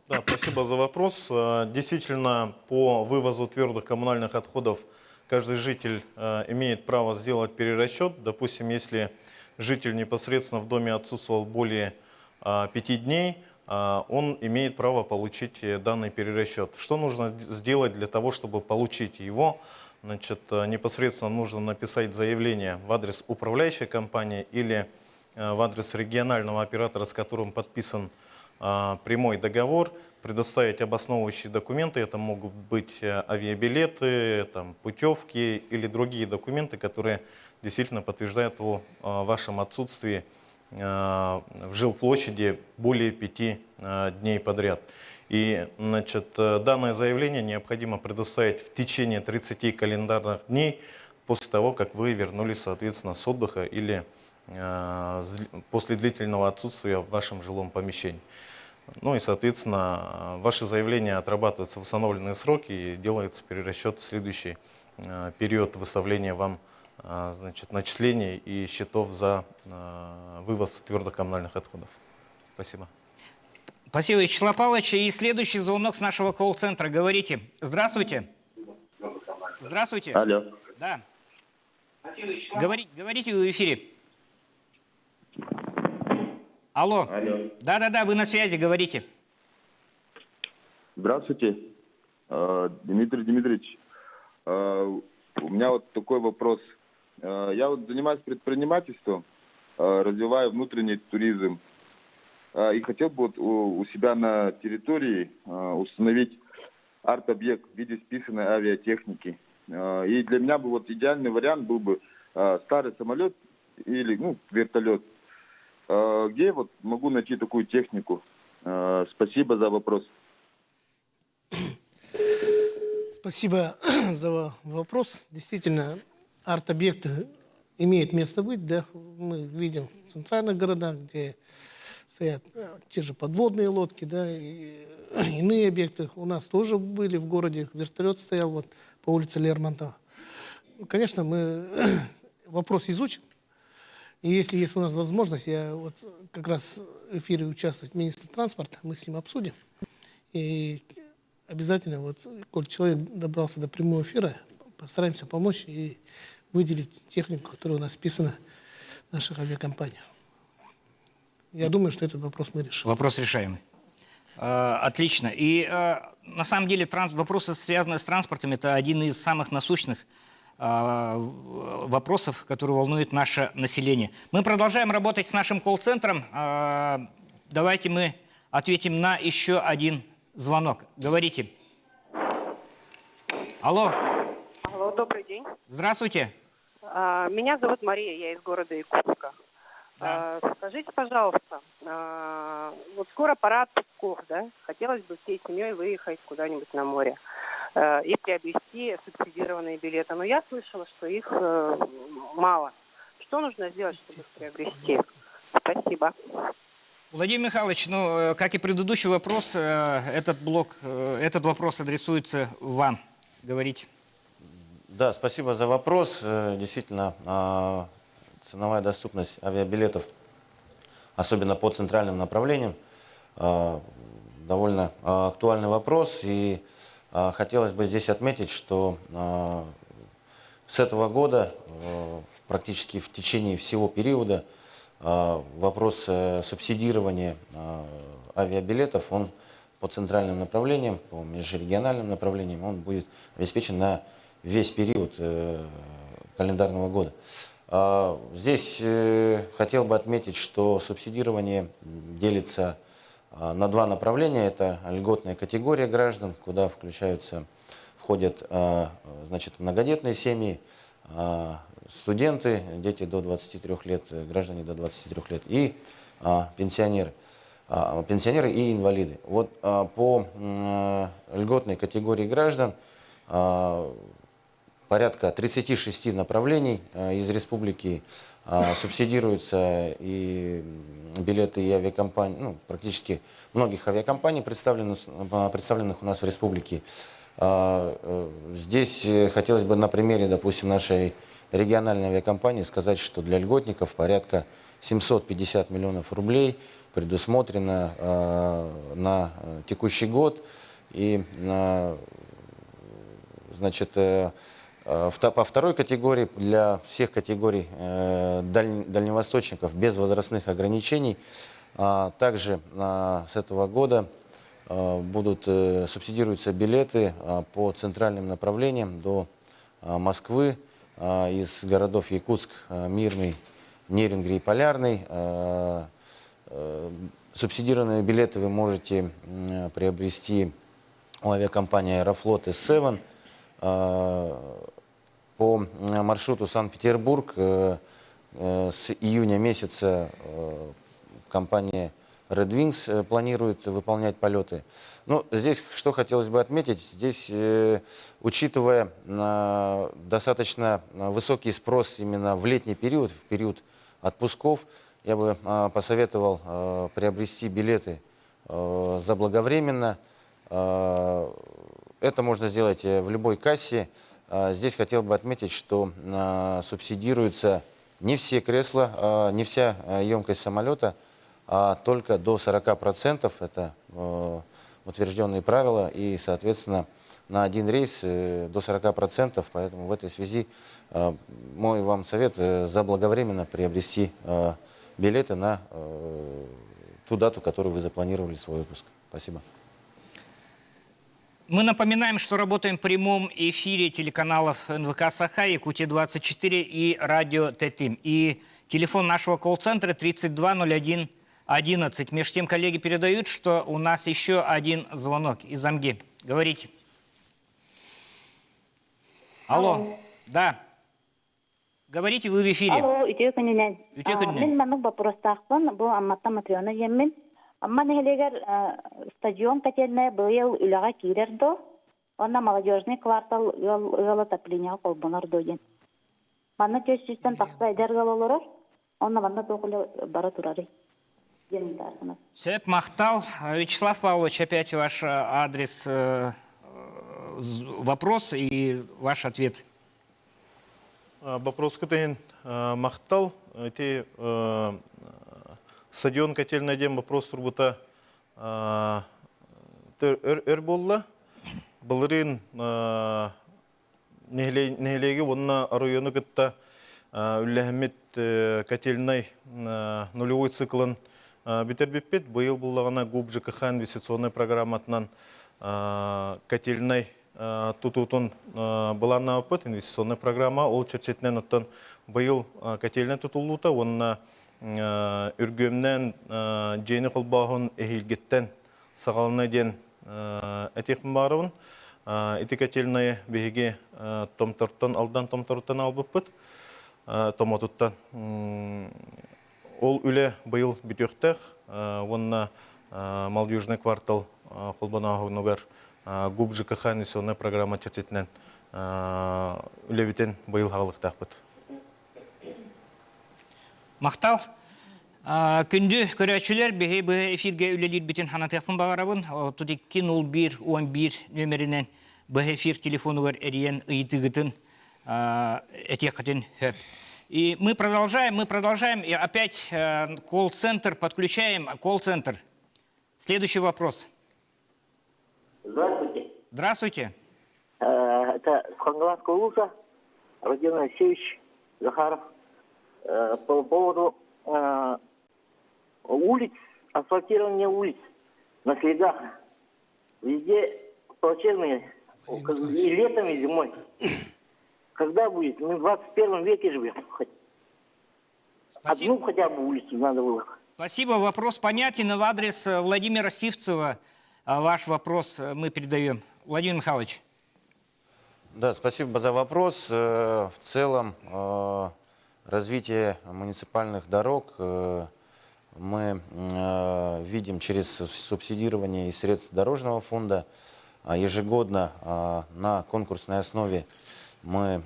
Да, спасибо за вопрос. Действительно, по вывозу твердых коммунальных отходов каждый житель имеет право сделать перерасчет. Допустим, если житель непосредственно в доме отсутствовал более 5 дней, он имеет право получить данный перерасчет. Что нужно сделать для того, чтобы получить его? Значит, непосредственно нужно написать заявление в адрес управляющей компании или в адрес регионального оператора, с которым подписан прямой договор, предоставить обосновывающие документы. Это могут быть авиабилеты, там, путевки или другие документы, которые действительно подтверждают о вашем отсутствии в жилплощади более 5 дней подряд. И, значит, данное заявление необходимо предоставить в течение 30 календарных дней после того, как вы вернулись, соответственно, с отдыха или после длительного отсутствия в вашем жилом помещении. Ну и, соответственно, ваше заявление отрабатывается в установленные сроки и делается перерасчет в следующий период выставления вам, значит, начислений и счетов за вывоз твердых коммунальных отходов. Спасибо. Спасибо, Вячеслав Павлович. И следующий звонок с нашего колл-центра. Говорите. Здравствуйте. Здравствуйте. Алло. Да. Говорите, вы в эфире. Алло. Алло. Да-да-да, вы на связи, говорите. Здравствуйте, Дмитрий Дмитриевич. У меня вот такой вопрос. Я вот занимаюсь предпринимательством, развиваю внутренний туризм. И хотел бы вот у себя на территории установить арт-объект в виде списанной авиатехники. И для меня бы вот идеальный вариант был бы старый самолет или, ну, вертолет. Где я вот могу найти такую технику? Спасибо за вопрос. Спасибо за вопрос. Действительно, арт-объекты имеют место быть. Да? Мы видим в центральных городах, где стоят те же подводные лодки, да, и иные объекты. У нас тоже были в городе, вертолет стоял вот по улице Лермонтова. Конечно, мы вопрос изучим. И если есть у нас возможность, я вот как раз в эфире участвует министр транспорта, мы с ним обсудим. И обязательно, вот, коль человек добрался до прямого эфира, постараемся помочь и выделить технику, которая у нас списана в наших авиакомпаниях. Я думаю, что этот вопрос мы решим. Вопрос решаемый. Отлично. И на самом деле вопросы, связанные с транспортом, это один из самых насущных вопросов, которые волнуют наше население. Мы продолжаем работать с нашим колл-центром. Давайте мы ответим на еще один звонок. Говорите. Алло. Алло, добрый день. Здравствуйте. Меня зовут Мария, я из города Якутска. Да. Скажите, пожалуйста, вот скоро пора отпусков, да? Хотелось бы всей семьей выехать куда-нибудь на море и приобрести субсидированные билеты. Но я слышала, что их мало. Что нужно сделать, чтобы их приобрести? Спасибо. Владимир Михайлович, ну, как и предыдущий вопрос, этот вопрос адресуется вам. Говорите. Да, спасибо за вопрос. Действительно, ценовая доступность авиабилетов, особенно по центральным направлениям, довольно актуальный вопрос. И хотелось бы здесь отметить, что с этого года, практически в течение всего периода, вопрос субсидирования авиабилетов, он по центральным направлениям, по межрегиональным направлениям, он будет обеспечен на весь период календарного года. Здесь хотел бы отметить, что субсидирование делится на два направления. Это льготная категория граждан, куда входят, значит, многодетные семьи, студенты, дети до 23 лет, граждане до 23 лет и пенсионеры. Пенсионеры и инвалиды. Вот по льготной категории граждан порядка 36 направлений из республики субсидируются и билеты и авиакомпаний, ну, практически многих авиакомпаний, представленных у нас в республике. Здесь хотелось бы на примере, допустим, нашей региональной авиакомпании сказать, что для льготников порядка 750 миллионов рублей предусмотрено на текущий год. И, значит, по второй категории, для всех категорий дальневосточников без возрастных ограничений, также с этого года будут субсидируются билеты по центральным направлениям до Москвы из городов Якутск, Мирный, Нерюнгри и Полярный. Субсидированные билеты вы можете приобрести у авиакомпании «Аэрофлот» С7. По маршруту Санкт-Петербург с июня месяца компания Red Wings планирует выполнять полеты. Но здесь что хотелось бы отметить, здесь, учитывая достаточно высокий спрос именно в летний период, в период отпусков, я бы посоветовал приобрести билеты заблаговременно. Это можно сделать в любой кассе. Здесь хотел бы отметить, что субсидируются не все кресла, не вся емкость самолета, а только до 40%. Это утвержденные правила. И, соответственно, на один рейс до 40%. Поэтому в этой связи мой вам совет заблаговременно приобрести билеты на ту дату, которую вы запланировали свой отпуск. Спасибо. Мы напоминаем, что работаем в прямом эфире телеканалов НВК «Саха», Якутия-24 и Радио Тетим. И телефон нашего колл-центра 32 01 11. Между тем, коллеги передают, что у нас еще один звонок из Амги. Говорите. Алло. Алло. Да. Говорите, вы в эфире. Алло, үтүө күнүнэн. Үтүө күнүнэн. Мин маннык боппуруостаахпын, бу Амматтан Матрена диэммин. Амма нэһилиэгэр стадион котельная быйыл үлэҕэ киирэр дуо? Уонна молодежный квартал ыал ыал отоплениеҕа холбонор дуо диэн. Манна 400-тэн тахса эдэр ыал олорор. Онно манна туох үлэ бара турарый? Диэн ыйытааргына. Сөп, махтал. Вячеслав Павлович, опять ваш адрес вопрос и ваш ответ. Боппуруоскут иһин махтал. Ити стадион котельная диэн вопрос турбута өр буолла. Былырыын нэһилиэги уонна оройуону кытта үлэлэһэммит котельнай нулевой циклын бүтэрбиппит. Быйыл буоллаҕына ГУП ЖКХ инвестиционнай программатынан котельнай тутуутун былааннаабыппыт инвестиционная программа. Ол чэрчитинэн оттон быйыл котельнай тутуллуута уонна күргүөмүнэн дьиэни холбооһун эһиилгиттэн саҕаланыа диэн этиэхпин баҕарабын. Ити котельнайы биһиги Томтортон, Алдан Томторуттан албыппыт. Томотуттан. Ол үлэ быйыл бүтүөхтээх уонна Молодежный квартал холбонооһунугар ГУП ЖКХ инвестиционнай программа чэрчитинэн үлэбитин быйыл хаалыктаахпыт. Махтал. Күндү көрөөччүлэр, биһи быһа эфиргэ үлэлиирбитин санатыахпын баҕарабын. 32 01 11 нүөмэринэн быһа эфир телефонугар эрийэн ыйытыгытын этиэххитин сөп. И мы продолжаем, мы продолжаем. И опять колл-центр подключаем. Колл-центр. Следующий вопрос. Здравствуйте. Здравствуйте. Это с Хангаласского улуса, Родион Алексеевич Захаров. По поводу улиц, асфальтирования улиц на следах. Везде плачевные, и летом, и зимой. Когда будет? Мы в 21 веке живем. Хоть одну хотя бы улицу надо было. Спасибо. Вопрос понятен. В адрес Владимира Сивцева ваш вопрос мы передаем. Владимир Михайлович. Да, спасибо за вопрос. В целом, развитие муниципальных дорог мы видим через субсидирование из средств дорожного фонда. Ежегодно на конкурсной основе мы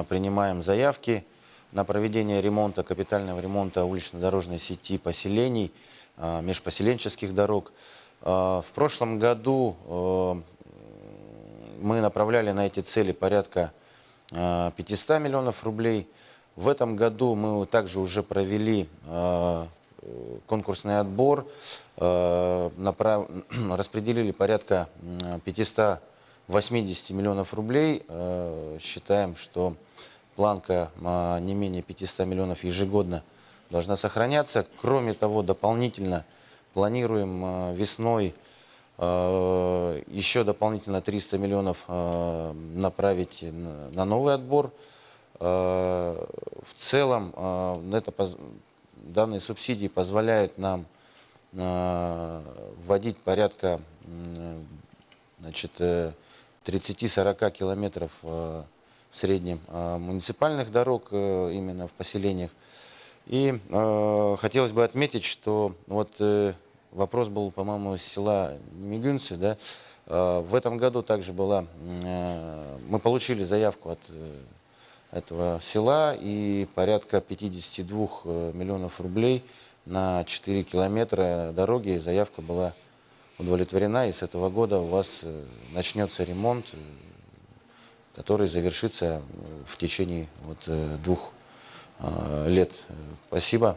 принимаем заявки на проведение ремонта, капитального ремонта улично-дорожной сети поселений, межпоселенческих дорог. В прошлом году мы направляли на эти цели порядка 500 миллионов рублей. В этом году мы также уже провели конкурсный отбор, распределили порядка 580 миллионов рублей. Считаем, что планка не менее 500 миллионов ежегодно должна сохраняться. Кроме того, дополнительно планируем весной еще дополнительно 300 миллионов направить на новый отбор. В целом данные субсидии позволяют нам вводить порядка, значит, 30-40 километров в среднем муниципальных дорог именно в поселениях. И хотелось бы отметить, что вот вопрос был, по-моему, из села Немигюнцы, да? В этом году также была, мы получили заявку от этого села и порядка 52 миллионов рублей на 4 километра дороги. Заявка была удовлетворена, и с этого года у вас начнется ремонт, который завершится в течение вот 2 лет. Спасибо.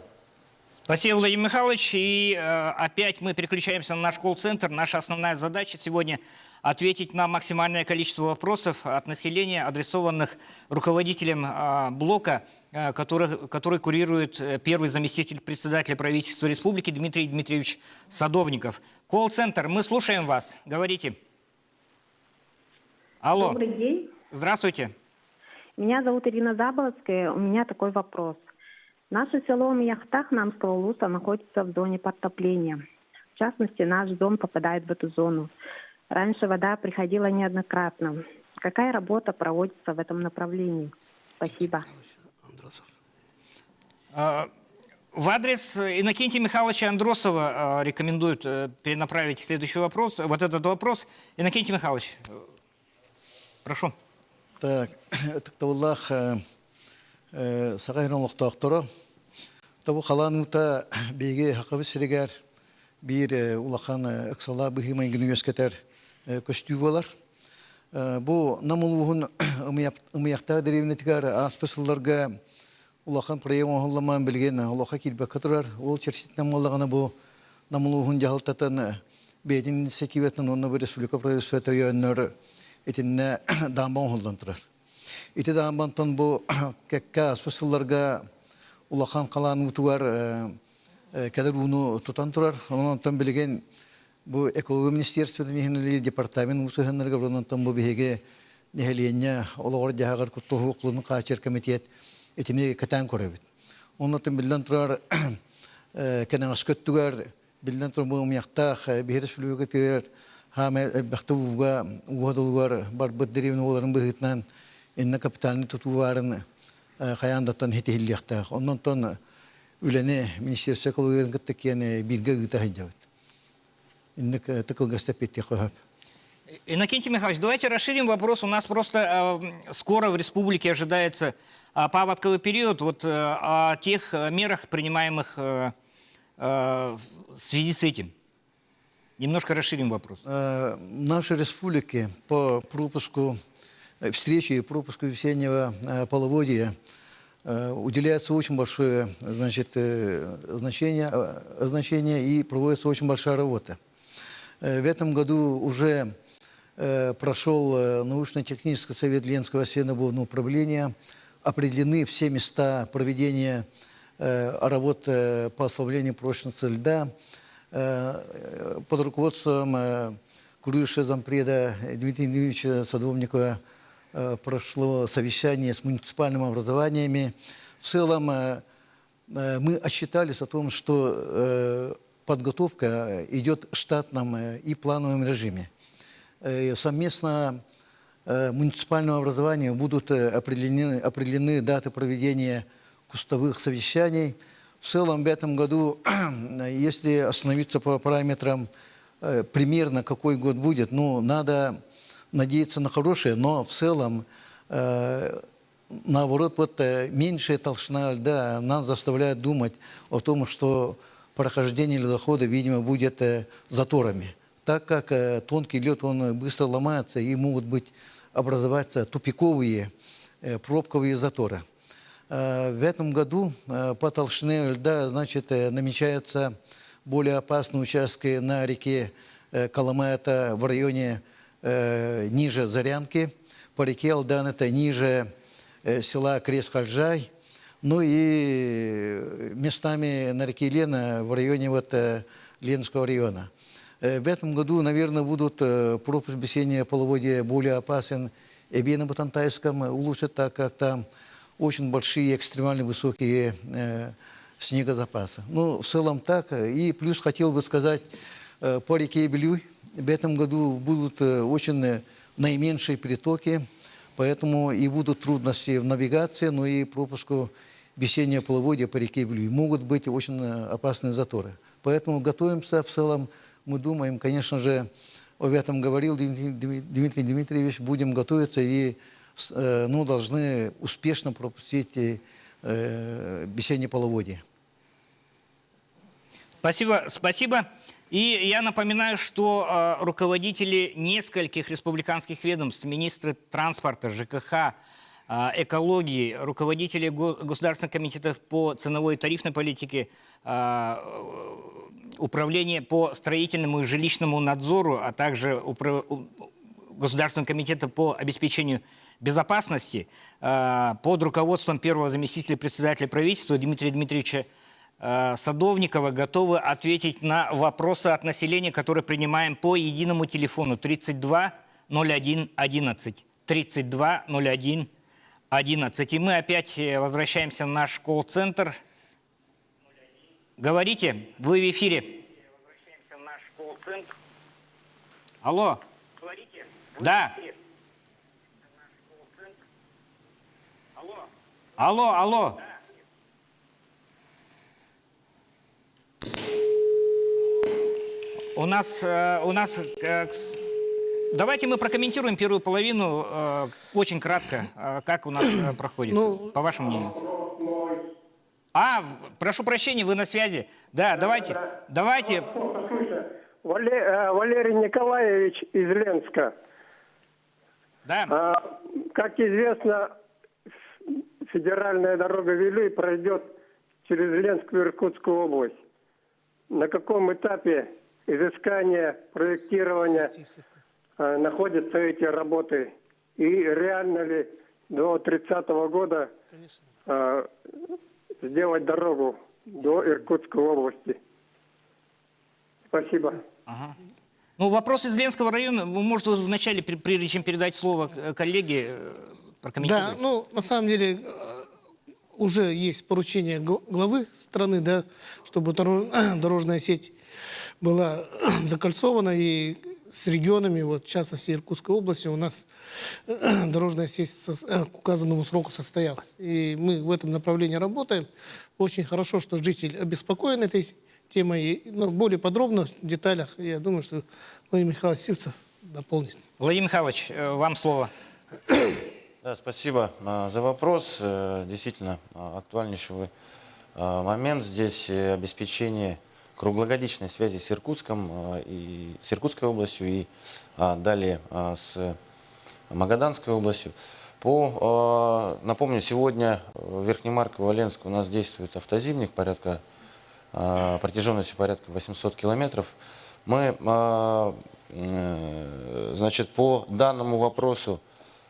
Спасибо, Владимир Михайлович. И опять мы переключаемся на наш колл-центр. Наша основная задача сегодня ответить на максимальное количество вопросов от населения, адресованных руководителям блока, который курирует первый заместитель председателя правительства республики Дмитрий Дмитриевич Садовников. Колл-центр, мы слушаем вас. Говорите. Алло. Добрый день. Здравствуйте. Меня зовут Ирина Заболоцкая. У меня такой вопрос. Наше село Мияхтах Намского улуса находится в зоне подтопления. В частности, наш дом попадает в эту зону. Раньше вода приходила неоднократно. Какая работа проводится в этом направлении? Спасибо. В адрес Иннокентия Михайловича Андросова рекомендуют перенаправить следующий вопрос. Вот этот вопрос. Иннокентий Михайлович, прошу. Так, ытыктабыллаах Саха сирин олохтоохторо. Бу халаан уута биһиги Сахабыт сиригэр биир улахан ыксаллаах быһыы-майгыны үөскэтэр көстүү буолар. Бу Нам улууһун Ымыйахтаах дэриэбинэтигэр ааспыт сылларга улахан проект оҥоһуллан билигин олоххо киирбэккэ турар. Ол чэрчитинэн буоллаҕына бу Нам улууһун дьаһалтатын бэйэтин инициативатын уонна бу республика правительствота өйөөннөр итиннэ даамба оҥоһуллан турар. Ити даамбантан бу кэккэ ааспыт сылларга улахан халаан уутугар кэлэр ууну тутан турар. Онон онтон билигин бу экология министерствотын иһин үлэлиир департамент уу сыһыаннарыгар онон бу биһиги нэһилиэнньэ олоҕор дьаһаҕар куттал хааччыйар комитет итини кэтээн көрөбүт. Оннотон биллэн турар кэнэҕэски өттүгэр биллэн турар бу Ымыйахтаах биһи республикатыгар Хаамай элбэхтэ ууга ууга долугар барбыт дэриэбинэ буоларын быһыытынан инна капитальный тутуу баарын хайаан даттан ситиһиллиэхтээх. Оннонтон үлэни министерство экологиятын кытта киэн бииргэ ыыта сылдьабыт. Инник тыкылгаста эппиэттиэх хөп. Иннокентий Михайлович, давайте расширим вопрос. У нас просто скоро в республике ожидается паводковый период. Вот о тех мерах, принимаемых в связи с этим. Немножко расширим вопрос. В нашей республике по пропуску встречи и пропуску весеннего половодья уделяется очень большое, значит, значение и проводится очень большая работа. В этом году уже прошел научно-технический совет Ленского северного управления. Определены все места проведения работ по ослаблению прочности льда. Под руководством курирующего зампреда Дмитрия Дмитриевича Садовникова прошло совещание с муниципальными образованиями. В целом мы отчитались о том, что подготовка идет в штатном и плановом режиме. Совместно муниципального образования будут определены даты проведения кустовых совещаний. В целом в этом году, если остановиться по параметрам, примерно какой год будет, ну, надо надеяться на хорошее, но в целом, наоборот, вот меньшая толщина льда нас заставляет думать о том, что прохождение ледохода, видимо, будет заторами. Так как тонкий лед, он быстро ломается и могут быть образоваться тупиковые пробковые заторы. В этом году по толщине льда, значит, намечаются более опасные участки на реке Колыма, это в районе ниже Зарянки, по реке Алдан, это ниже села Крест-Хальжай, ну и местами на реке Лена в районе вот Ленского района. В этом году, наверное, будут пропуск весеннего половодья более опасен Эбено-Батантайском улучшат, так как там очень большие, экстремально высокие снегозапасы. Ну, в целом так. И плюс хотел бы сказать, по реке Белюй в этом году будут очень наименьшие притоки, поэтому и будут трудности в навигации, но и пропуску весеннего половодья по реке Белюй. Могут быть очень опасные заторы. Поэтому готовимся в целом. Мы думаем, конечно же, об этом говорил Дмитрий Дмитриевич, будем готовиться и ну, должны успешно пропустить весеннее половодье. Спасибо, спасибо. И я напоминаю, что руководители нескольких республиканских ведомств, министры транспорта, ЖКХ, экологии, руководители государственных комитетов по ценовой и тарифной политике, управление по строительному и жилищному надзору, а также Государственного комитета по обеспечению безопасности под руководством первого заместителя председателя правительства Дмитрия Дмитриевича Садовникова готовы ответить на вопросы от населения, которые принимаем по единому телефону 32 01 11. 32 01 11. И мы опять возвращаемся в наш колл-центр. Говорите, вы в эфире. Алло. Да. Алло, алло. У нас, давайте мы прокомментируем первую половину очень кратко, как у нас проходит, ну, по вашему мнению. А, прошу прощения, вы на связи. Да, давайте, да. Давайте. Валерий Николаевич из Ленска. Да. Как известно, федеральная дорога Вилюй пройдет через Ленскую и Иркутскую область. На каком этапе изыскания, проектирования находятся эти работы? И реально ли до 30 года сделать дорогу до Иркутской области? Спасибо. Ага. Ну, вопрос из Ленского района. Может, вы вначале, прежде чем передать слово коллеге, прокомментируете? Да, ну, на самом деле, уже есть поручение главы страны, да, чтобы дорожная сеть была закольцована, и с регионами, вот, в частности, Иркутской области, у нас дорожная сеть к указанному сроку состоялась. И мы в этом направлении работаем. Очень хорошо, что житель обеспокоен этой темой. Но более подробно, в деталях, я думаю, что Владимир Михайлович Сивцев дополнит. Владимир Михайлович, вам слово. Да, спасибо за вопрос. Действительно, актуальнейший момент здесь обеспечение круглогодичной связи с Иркутском и с Иркутской областью и далее с Магаданской областью. Напомню, сегодня в Верхнемарково-Ленск у нас действует автозимник протяженностью порядка 800 километров. Мы, значит, по данному вопросу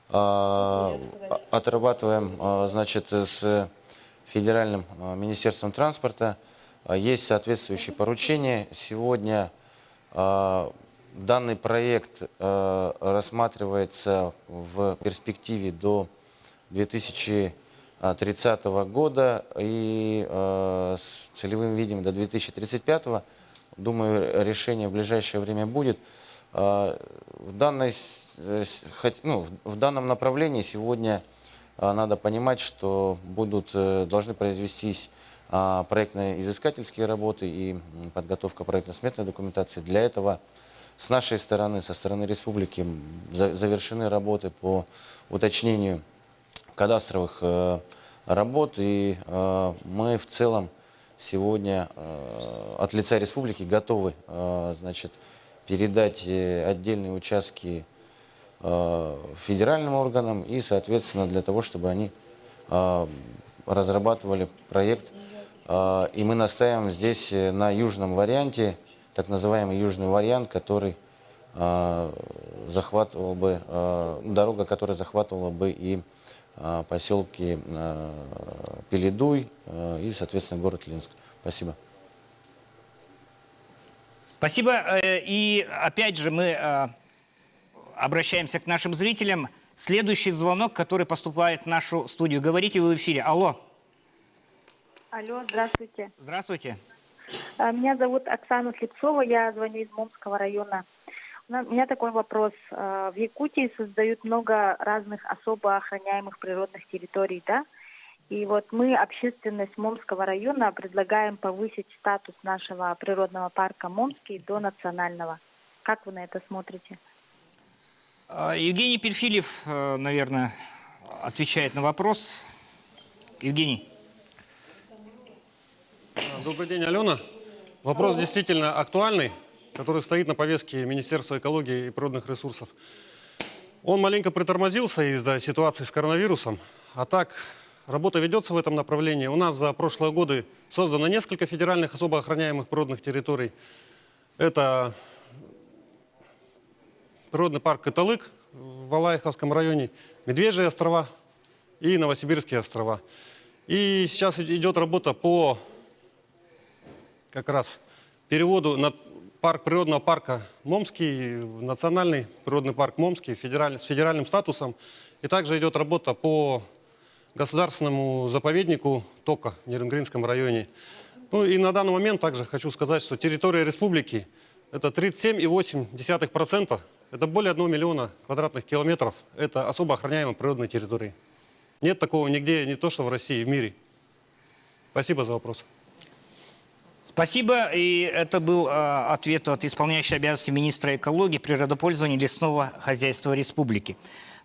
отрабатываем, значит, с Федеральным министерством транспорта. Есть соответствующие поручения. Сегодня данный проект рассматривается в перспективе до 2030 года и с целевым видением до 2035. Думаю, решение в ближайшее время будет. В данном направлении сегодня надо понимать, что должны произвестись проектно-изыскательские работы и подготовка проектно-сметной документации. Для этого с нашей стороны, со стороны республики, завершены работы по уточнению кадастровых работ. И мы в целом сегодня от лица республики готовы, значит, передать отдельные участки федеральным органам и, соответственно, для того, чтобы они разрабатывали проект. И мы настаиваем здесь на южном варианте, так называемый южный вариант, который захватывал бы, дорога, которая захватывала бы и поселки Пеледуй и, соответственно, город Ленск. Спасибо. Спасибо. И опять же мы обращаемся к нашим зрителям. Следующий звонок, который поступает в нашу студию. Говорите, вы в эфире. Алло. Алло, здравствуйте. Здравствуйте. Меня зовут Оксана Слепцова, я звоню из Момского района. У меня такой вопрос. В Якутии создают много разных особо охраняемых природных территорий, да? И вот мы, общественность Момского района, предлагаем повысить статус нашего природного парка Момский до национального. Как вы на это смотрите? Евгений Перфильев, наверное, отвечает на вопрос. Евгений. Добрый день, Алена. Вопрос действительно актуальный, который стоит на повестке Министерства экологии и природных ресурсов. Он маленько притормозился из-за ситуации с коронавирусом, а так работа ведется в этом направлении. У нас за прошлые годы создано несколько федеральных особо охраняемых природных территорий. Это природный парк Каталык в Алаиховском районе, Медвежьи острова и Новосибирские острова. И сейчас идет работа по как раз переводу на парк природного парка Момский, национальный природный парк Момский с федеральным статусом. И также идет работа по государственному заповеднику Тока в Нерюнгринском районе. Ну и на данный момент также хочу сказать, что территория республики это 37,8%, это более 1 миллиона квадратных километров, это особо охраняемые природные территории. Нет такого нигде, не то что в России, в мире. Спасибо за вопрос. Спасибо. И это был ответ от исполняющей обязанности министра экологии, природопользования и лесного хозяйства республики.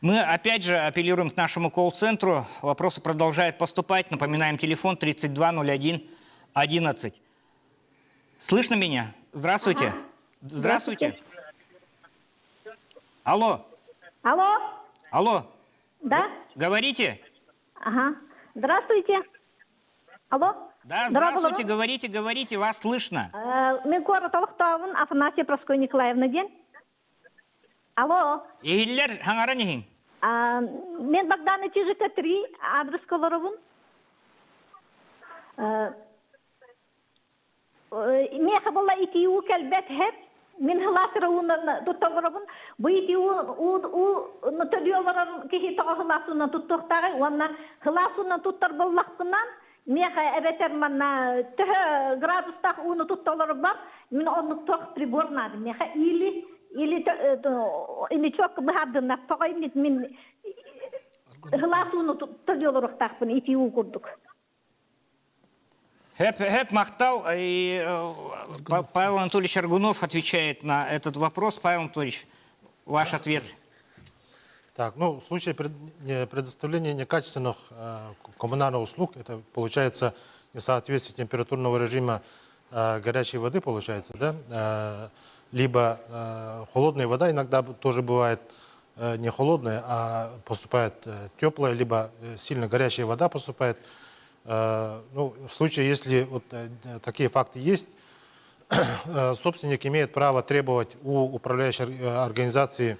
Мы опять же апеллируем к нашему колл-центру. Вопросы продолжают поступать. Напоминаем, телефон 3201 11. Слышно меня? Здравствуйте. Ага. Здравствуйте. Алло. Алло. Алло. Да? Говорите. Ага. Здравствуйте. Алло. Да, здравствуйте, говорите, говорите, вас слышно. Мен город олохтооҕун Афанасия Прасковья Николаевна диэн. Алло. Иһиллэр, саҥаран иһиҥ. Мин Богдана Чижика 3, адреска олоробун. Миэхэ буолла итии уу кэлбэт һэп. Мин сылаас эрэ уунан тутта олоробун. Бу итии уу төлүү олорор киһи тоҕо сылаас уунан туттуохтааҕый уонна сылаас уунан туттар буоллахпынан миэхэ эбэтэр манна төһө градустаах ууну тутта олорорбар мин оннук туох прибор наада миэхэ или. Или или чок быһардыннар тоҕо мин сылаас ууну төлүү олоруохтаахпын итии уу курдук. Хэп, хэп, махтал. И, Павел Анатольевич Аргунов отвечает на этот вопрос. Павел Анатольевич, ваш ответ. Так, ну, в случае предоставления некачественных коммунальных услуг, это получается несоответствие температурного режима горячей воды, получается, да, либо холодная вода иногда тоже бывает не холодная, а поступает теплая, либо сильно горячая вода поступает. Ну, в случае, если вот такие факты есть, собственник имеет право требовать у управляющей организации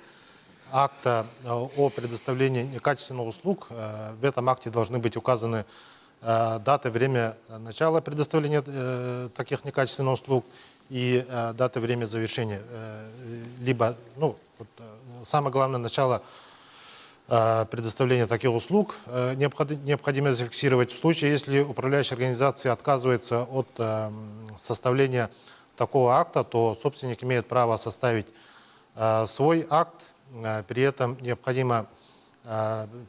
акта о предоставлении некачественных услуг. В этом акте должны быть указаны дата, время начала предоставления таких некачественных услуг и дата, время завершения. Либо, ну, вот, самое главное, начало предоставления таких услуг необходимо зафиксировать. В случае, если управляющая организация отказывается от составления такого акта, то собственник имеет право составить свой акт. При этом необходимо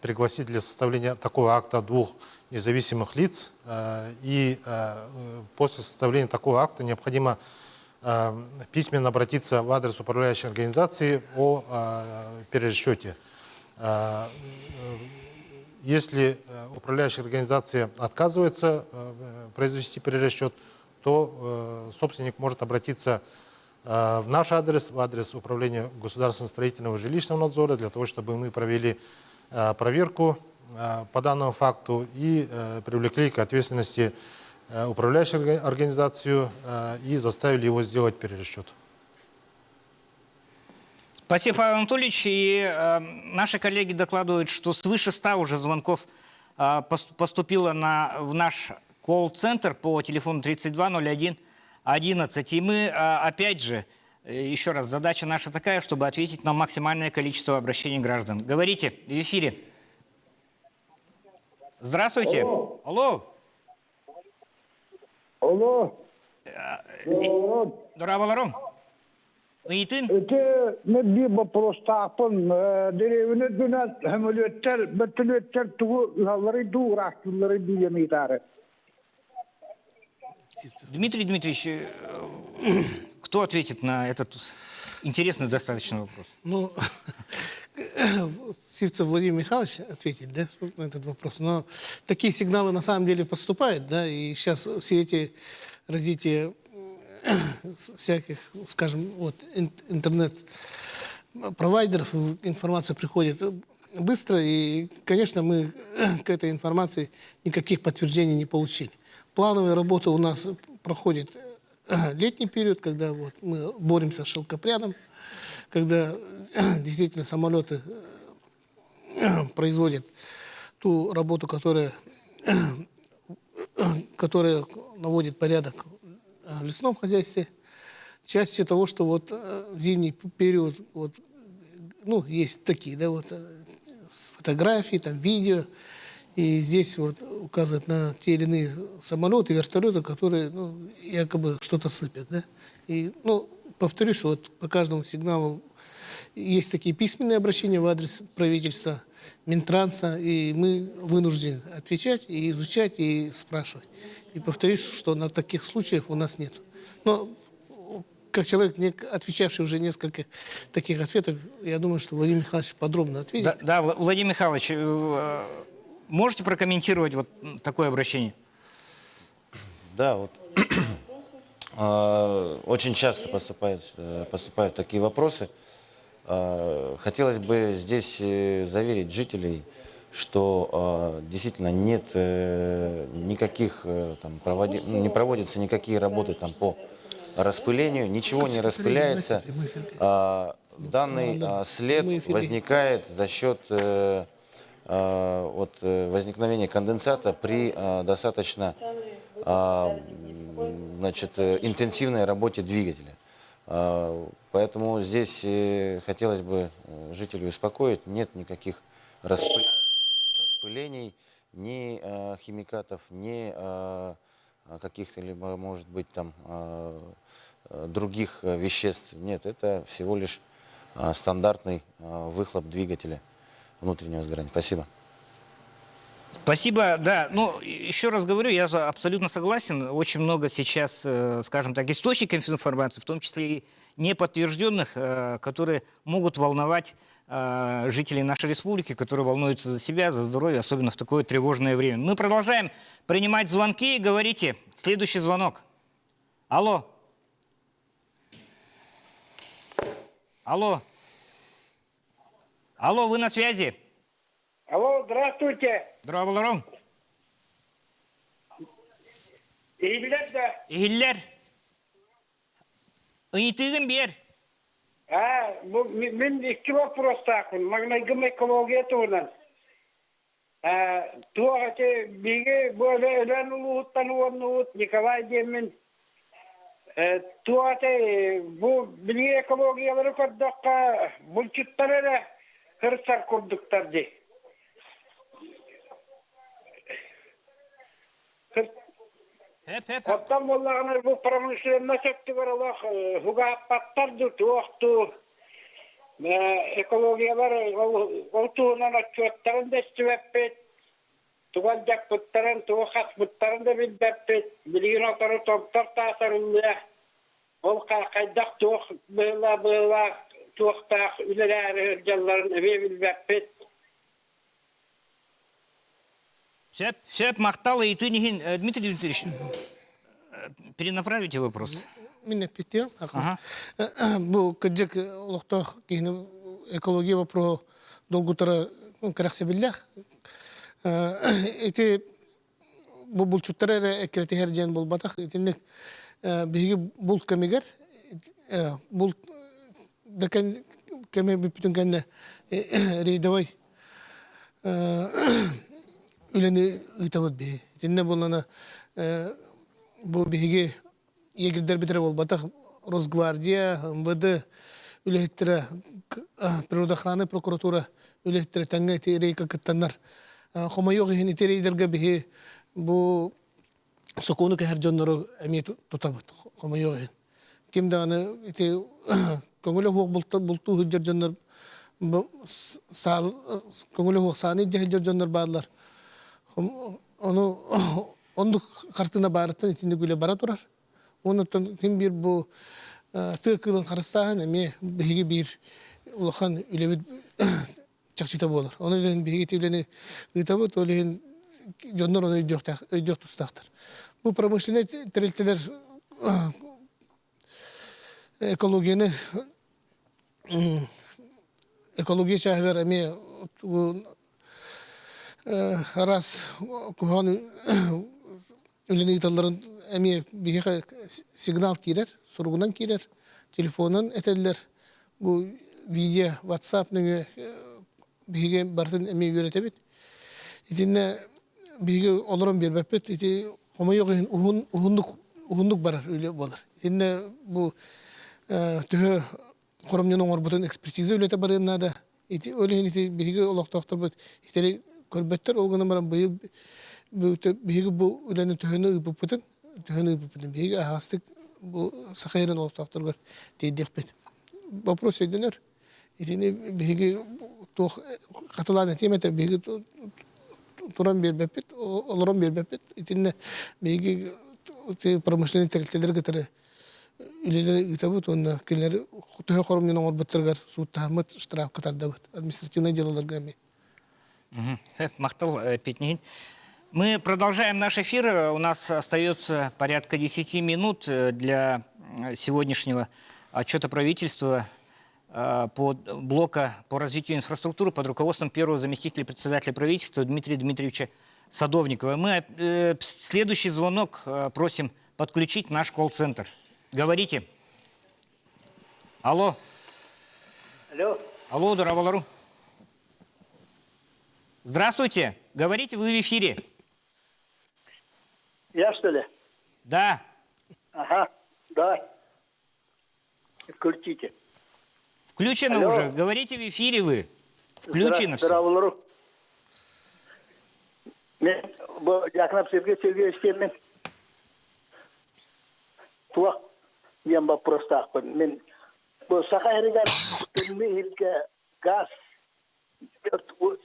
пригласить для составления такого акта двух независимых лиц. И после составления такого акта необходимо письменно обратиться в адрес управляющей организации о перерасчете. Если управляющая организация отказывается произвести перерасчет, то собственник может обратиться в наш адрес, в адрес Управления государственного строительного и жилищного надзора, для того, чтобы мы провели проверку по данному факту и привлекли к ответственности управляющую организацию и заставили его сделать перерасчет. Спасибо, Павел Анатольевич. И наши коллеги докладывают, что свыше 100 уже звонков поступило в наш колл-центр по телефону 32 01 11. И мы, опять же, еще раз, задача наша такая, чтобы ответить на максимальное количество обращений граждан. Говорите в эфире. Здравствуйте. Алло. Алло. Алло. Дорооболоруҥ. Ыйытыҥ? Ити мин биир боппуруостаахпын. Дэриэбинэ үрдүнэн сөмөлүөттэр, бөртөлүөттэр тугу ыһалларый дуу, ыраастыылларый дуу диэн ыйытаары. Дмитрий Дмитриевич, кто ответит на этот интересный достаточно вопрос? Ну, Сивцев Владимир Михайлович ответит, да, на этот вопрос. Но такие сигналы на самом деле поступают, да, и сейчас все эти развития всяких, скажем, вот, интернет-провайдеров, информация приходит быстро, и, конечно, мы к этой информации никаких подтверждений не получили. Плановая работа у нас проходит летний период, когда вот мы боремся с шелкопрядом, когда действительно самолеты производят ту работу, которая наводит порядок в лесном хозяйстве. Части того, что вот в зимний период вот, ну, есть такие, да, вот, фотографии, там, видео, и здесь вот указывают на те или иные самолеты, вертолеты, которые, ну, якобы что-то сыпят. Да? И, ну, повторюсь, что вот по каждому сигналу есть такие письменные обращения в адрес правительства, Минтранса, и мы вынуждены отвечать, и изучать, и спрашивать. И повторюсь, что на таких случаев у нас нет. Но как человек, отвечавший уже несколько таких ответов, я думаю, что Владимир Михайлович подробно ответит. Да, да, Владимир Михайлович, можете прокомментировать вот такое обращение? Да, вот очень часто поступают такие вопросы. Хотелось бы здесь заверить жителей, что действительно нет никаких, там, не проводятся никакие работы там, по распылению, ничего не распыляется. Данный след возникает за счет от возникновения конденсата при достаточно значит, интенсивной работе двигателя. Поэтому здесь хотелось бы жителей успокоить, нет никаких распылений, ни химикатов, ни каких-то, либо, может быть, там других веществ. Нет, это всего лишь стандартный выхлоп двигателя внутреннего сгорания. Спасибо. Спасибо, да. Ну, еще раз говорю, я абсолютно согласен. Очень много сейчас, скажем так, источников информации, в том числе и неподтвержденных, которые могут волновать жителей нашей республики, которые волнуются за себя, за здоровье, особенно в такое тревожное время. Мы продолжаем принимать звонки. Говорите. Следующий звонок. Алло. Алло. Алло, вы на связи? Алло, здравствуйте. Дорооболоруҥ. Иһиллэр да? Иһиллэр. Ыйытыыгын биэр. А, бу мин икки вопростаахпын. Маҥнайгым экология туһунан. Туох ити биһиги бу Өлөөн улууһуттан уоннубут Николай диэммин. Туох ити бу билиги экологиялары көрдөххө булчуттар эрэ сырсар курдуктар дии. Оттон буоллаҕына бу промышленность өттүгэр олох угааппаттар дуу, туох дуу экологиялар ол туһунан отчуоттарын да истибэппит, тугу алдьаппыттарын, тугу хаспыттарын да билбэппит. Билигин отору томтор таасарыллыа. Ол хайдах туох быһыылаах туохтаах үлэлээри сылдьалларын эмиэ билбэппит. Сөп, сөп, махтал ыйытыын иһин. Дмитрий Дмитриевич, перенаправите вопрос. Мин эппиттиэм. Бу кырдьык олохтоох киһини экология вопроһу долгутара кэрэхсэбиллээх. Ити бу булчуттар эрэ эккирэтиһэр диэн буолбатах. Итинник биһиги булт кэмигэр булт да кэми бүппүтүн кэннэ рейдовой үлэни ыытабыт биһи. Итиннэ буоллана бу биһиги егердэрбит эрэ буолбатах Росгвардия, МВД үлэһиттэрэ, природоохраннай прокуратура үлэһиттэрэ тэҥҥэ ити рейка кыттаннар. Хомойуох иһин ити рейдергэ биһи бу сокуону кэһэр дьоннору эмиэ тутабыт. Хомойуох иһин. Ким даҕаны ити көҥүлэ суох бултуу сылдьар дьоннор көҥүлэ суох сааны илдьэ сылдьар дьоннор бааллар. Ону оннук хартыына баарыттан итинник үлэ бара турар. Онуттан ким биир бу тыа кыылын харыстааһын эмиэ биһиги биир улахан үлэбит чахчыта буолар. Ону иһин биһиги ити үлэни ыытабыт, ол иһин дьоннор ону өйдүөхтээх, өйдүөх тустаахтар. Бу промышленнай тэрилтэлэр экологияны экология чааһыгар эмиэ араас куһаҕан үлэни ыыталларын эмиэ биһиэхэ сигнал киирэр, суругунан киирэр, телефонунан этэллэр. Бу видео WhatsApp нөҥүө биһиги барытын эмиэ үөрэтэбит. Итиннэ биһиги олорон биэрбэппит. Ити хомойуох иһин уһун уһуннук уһуннук барар үлэ буолар. Итиннэ бу төһө хоромньуну оҥорбутун экспертиза үлэтэ барыан наада. Ити ол иһин ити биһиги олохтоохторбут итэри көрбөттөр. Ол гынан баран быйыл биһиги бу үлэни төһөнү ыыппыппытын төһөнү ыыппыппытын биһиги аһаҕастык бу Саха сирин олохтоохторугар тиэрдиэхпит. Вопрос өйдөнөр. Итини биһиги туох хатылаан этиэм этэ биһиги туран биэрбэппит, олорон биэрбэппит. Итиннэ биһиги промышленнай тэрилтэлэри кытары үлэлэри ыытабыт уонна кинилэр төһө хоромньуну оҥорбуттарыгар сууттаһаммыт штрафка тардабыт административнай делаларга эмиэ. Махтал Петнихин. Мы продолжаем наш эфир. У нас остается порядка 10 минут для сегодняшнего отчета правительства по блока по развитию инфраструктуры под руководством первого заместителя председателя правительства Дмитрия Дмитриевича Садовникова. Мы следующий звонок просим подключить наш колл-центр. Говорите. Алло. Алло. Алло, дорооболоруҥ. Здравствуйте. Говорите, вы в эфире. Я, что ли? Да. Ага, да. Включите. Включено Алло. уже. Говорите в эфире вы. Включено все. Дорооболоруҥ. Мин бу Дьяконов Сергей Сергеевич диэммин. Туох диэн боппуруостаахпын. Мин бу Саха сиригэр Газ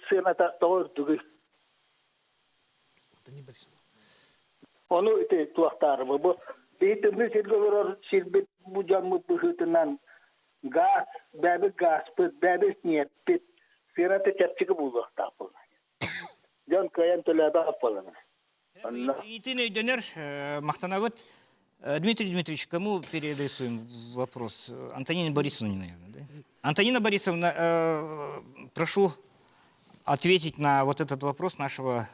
сыаната тоҕо үрдүгүй? Ону ити туохтаарыбы бу биһи тымныы сиргэ олорор сирбит бу дьоммут быһыытынан газ, бэбит газпыт, бэбит ньиэппит сыаната чэпчэки буолуохтаах буолла. Дьон кыайан төлөөбөх буолана. Ыйытыын өйдөнөр, махтанабыт. Дмитрий Дмитриевич, кому переадресуем вопрос? Антонине Борисовне, наверное, да? Антонина Борисовна, прошу ответить на вот этот вопрос нашего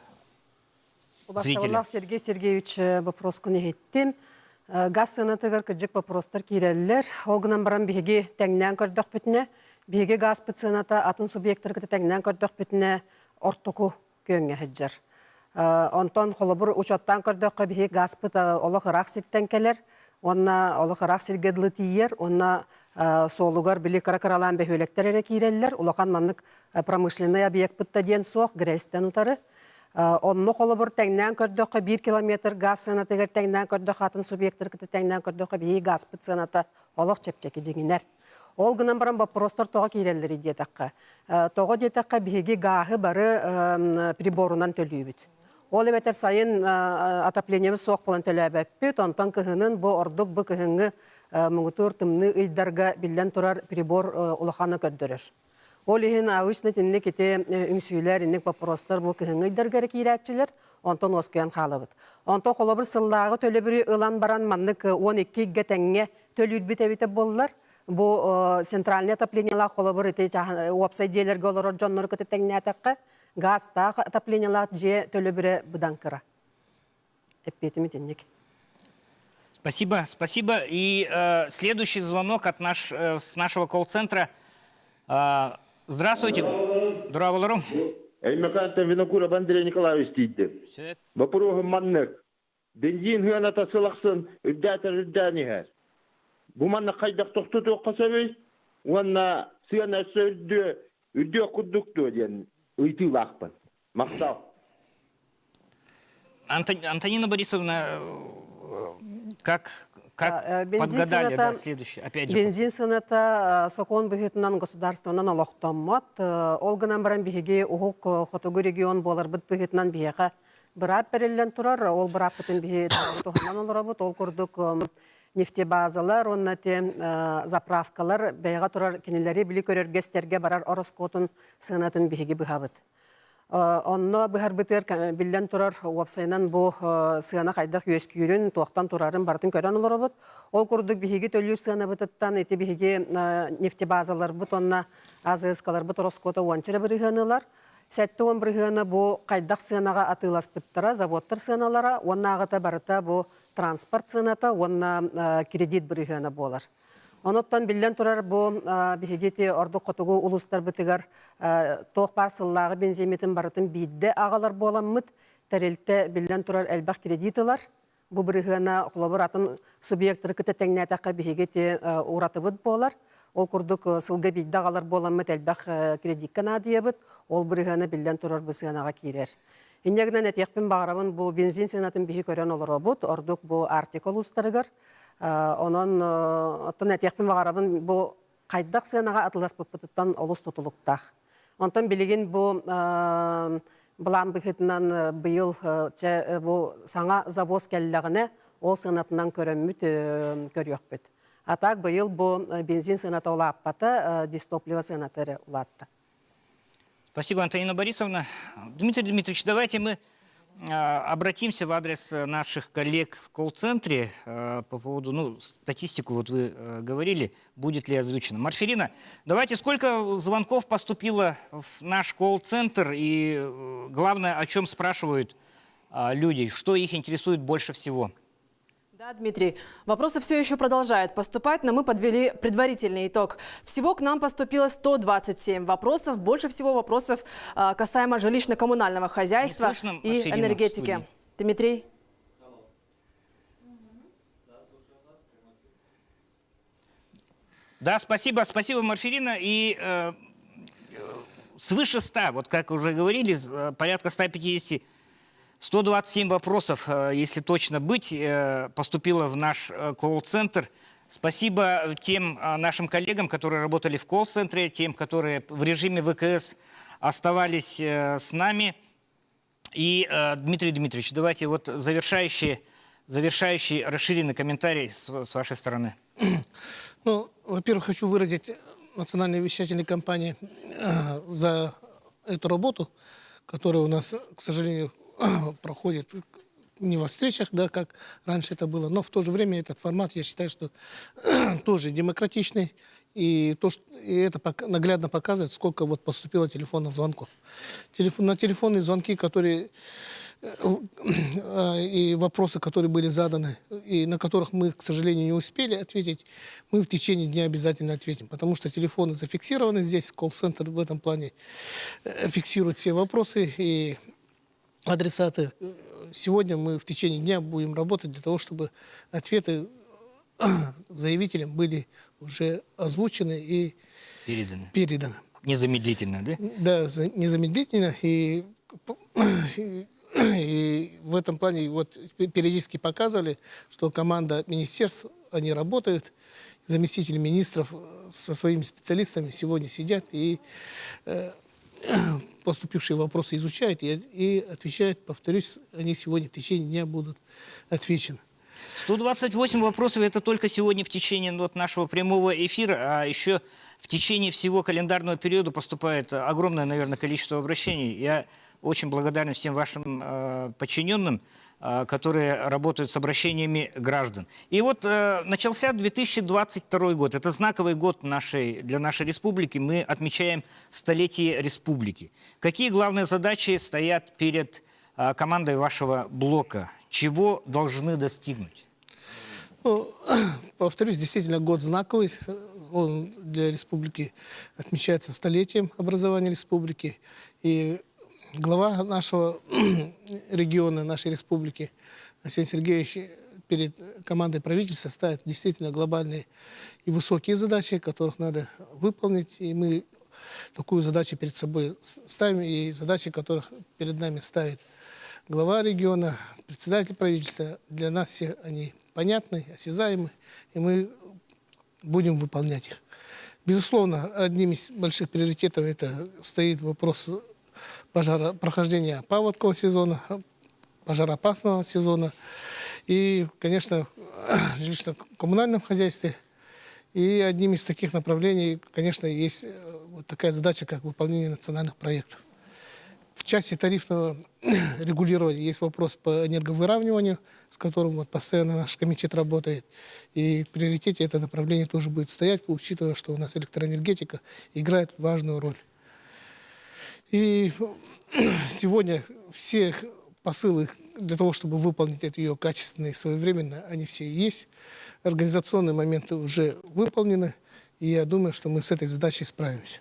зрителя. Сергей Сергеевич вопроскун иһиттим. Газ сыанатыгар кыдьык вопростар киирэллэр. Ол гынан баран биһиги тэҥнээн көрдөхпүтүнэ, биһиги газпыт сыаната атын субъектарга тэҥнээн көрдөхпүтүнэ ортоку күөҥҥэ сылдьар. Онтон холобур учуоттаан көрдөххө биһиги газпыт олох ыраах сиртэн кэлэр уонна олох ыраах сиргэ дылы тиийэр уонна суолугар били кыра-кыралаан бөһүөлэктэр эрэ киирэллэр. Улахан маннык промышленнай объекпыт да диэн суох ГРЭСтэн утары. Онно холобур тэҥнээн көрдөххө биир километр газ сыанатыгар тэҥнээн көрдөххө атын субъектары кытта тэҥнээн көрдөххө биһиги газпыт сыаната олох чэпчэки дьиҥинэр. Ол гынан баран боппуруостар тоҕо киирэллэрий диэтэххэ, тоҕо диэтэххэ биһиги гааһы бары приборунан төлүүбүт. Ол эбэтэр сайын отоплениебыт суох буолан төлөөбөппүт, онтон кыһынын бу ордук бу кыһыҥҥы муҥутуур тымныы ыйдарга биллэн турар прибор улаханы көрдөрөр. Ол иһин обычно итинник ити үҥсүүлэр, инник боппуруостар бу кыһыҥҥы ыйдарга эрэ киирээччилэр, онтон уоскуйан хаалабыт. Онтон холобур сыллааҕы төлөбүрү ылан баран маннык 12 ыйга тэҥҥэ төлүүрбүт эбитэ буоллар, бу центральный отоплениелаах холобур ити уопсай дьиэлэргэ олорор дьоннору кытта тэҥнээтэххэ, газтаах отоплениелаах дьиэ төлөбүрэ быдан кыра. Эппиэтим итинник. Спасибо, спасибо. И следующий звонок от наш, с нашего колл-центра. Здравствуйте, Дорооболоруҥ. Өймөкөөнтөн Винокуров Андрей Николаевич тиийдим. Боппуруоһум маннык. Бензин сыаната сыл ахсын үрдээтэр үрдээн иһэр. Бу манна хайдах тохтотуохха сөбүй? Уонна сыана өссө үрдүө, үрдүөх курдук дуо диэн ыйытыылаахпын. Махтал. Антонина Борисовна, как подгадали, да, следующий, опять же. Бензин сыаната сокуон быһыытынан государствонан олохтоммот. Ол гынан баран биһиги уһук хотугу регион буоларбыт быһыытынан биһиэхэ быраап бэриллэн турар. Ол бырааппытын биһи туһанан олоробут. Ол курдук нефтебазалар уонна те заправкалар бэйэҕэ турар кинилэри били көрөргө-истэргэ барар ороскуотун сыанатын биһиги быһабыт. Онно быһарбытыгар биллэн турар уопсайынан бу сыана хайдах үөскүүрүн, туохтан турарын барытын көрөн олоробут. Ол курдук биһиги төлүүр сыанабытыттан ити биһиги нефтебазаларбыт уонна АЗС-каларбыт ороскуота уонча эрэ бырыһыаны ылар. 70 бырыһыана бу хайдах сыанаҕа атыыласпыттара, заводтар сыаналара уоннааҕыта барыта бу транспорт сыаната уонна кредит бырыһыана буолар. Онуттан биллэн турар бу биһиги ити ордук хотугу улуустарбытыгар туох баар сыллааҕы бензиммитин барытын биирдэ аҕалар буоламмыт, тэрилтэ биллэн турар элбэх кредит ылар. Бу бырыһыана холобур атын субъектары кытта тэҥнээтэххэ биһиги ити уратыбыт буолар. Ол курдук сылга биирдэ аҕалар буоламмыт элбэх кредиккэ наадыйабыт. Ол бырыһыана биллэн турар бу сыанаҕа киирэр. Инньэ гынан этиэхпин баҕарабын бу бензин сыанатын биһи көрөн олоробут, ордук бу Арктика улуустарыгар. Онон оттон этиэхпин баҕарабын бу хайдах сыанаҕа атыласпыппытыттан олус тутулуктаах. Онтон билигин бу былаан быһыытынан быйыл чэ бу саҥа завоз кэллэҕинэ ол сыанатынан көрөммүт көрүөхпүт. А так быйыл бу бензин сыаната улааппата, дистопливо сыаната эрэ улаатта. Спасибо, Антонина Борисовна. Дмитрий Дмитриевич, давайте мы обратимся в адрес наших коллег в колл-центре по поводу, ну, статистику вот вы говорили, будет ли озвучена. Марферина, давайте, сколько звонков поступило в наш колл-центр и, главное, о чем спрашивают люди, что их интересует больше всего? Да, Дмитрий, вопросы все еще продолжают поступать, но мы подвели предварительный итог. Всего к нам поступило 127 вопросов. Больше всего вопросов касаемо жилищно-коммунального хозяйства слышно, и Марферина, в энергетики. студии? Дмитрий? Да, спасибо, спасибо, Марферина. И свыше 100, вот как уже говорили, порядка 150, 127 вопросов, если точно быть, поступило в наш колл-центр. Спасибо тем нашим коллегам, которые работали в колл-центре, тем, которые в режиме ВКС оставались с нами. И, Дмитрий Дмитриевич, давайте вот завершающий расширенный комментарий с вашей стороны. Ну, во-первых, хочу выразить национальной вещательной компании за эту работу, которая у нас, к сожалению, проходит не во встречах, да, как раньше это было, но в то же время этот формат, я считаю, что тоже демократичный, и это наглядно показывает, сколько вот поступило телефонных звонков. На телефонные звонки, которые и вопросы, которые были заданы, и на которых мы, к сожалению, не успели ответить, мы в течение дня обязательно ответим, потому что телефоны зафиксированы здесь, колл-центр в этом плане фиксирует все вопросы и адресаты. Сегодня мы в течение дня будем работать для того, чтобы ответы заявителям были уже озвучены и переданы. Переданы. Незамедлительно, да? Да, незамедлительно. И в этом плане вот периодически показывали, что команда министерств, они работают, заместители министров со своими специалистами сегодня сидят и поступившие вопросы изучают и отвечают. Повторюсь, они сегодня в течение дня будут отвечены. 128 вопросов – это только сегодня в течение вот нашего прямого эфира, а еще в течение всего календарного периода поступает огромное, наверное, количество обращений. Я очень благодарен всем вашим подчиненным, которые работают с обращениями граждан. И вот начался 2022 год. Это знаковый год для нашей республики. Мы отмечаем столетие республики. Какие главные задачи стоят перед командой вашего блока? Чего должны достигнуть? Ну, повторюсь, действительно, год знаковый. Он для республики отмечается столетием образования республики. И глава нашего региона, нашей республики, Айсен Сергеевич, перед командой правительства ставит действительно глобальные и высокие задачи, которых надо выполнить. И мы такую задачу перед собой ставим, и задачи, которых перед нами ставит глава региона, председатель правительства, для нас все они понятны, осязаемы, и мы будем выполнять их. Безусловно, одним из больших приоритетов это стоит вопрос пожара, прохождения паводкового сезона, пожароопасного сезона и, конечно, жилищно-коммунальном хозяйстве. И одним из таких направлений, конечно, есть вот такая задача, как выполнение национальных проектов. В части тарифного регулирования есть вопрос по энерговыравниванию, с которым вот постоянно наш комитет работает. И в приоритете это направление тоже будет стоять, учитывая, что у нас электроэнергетика играет важную роль. И сегодня все посылы для того, чтобы выполнить это ее качественно и своевременно, они все есть. Организационные моменты уже выполнены. И я думаю, что мы с этой задачей справимся.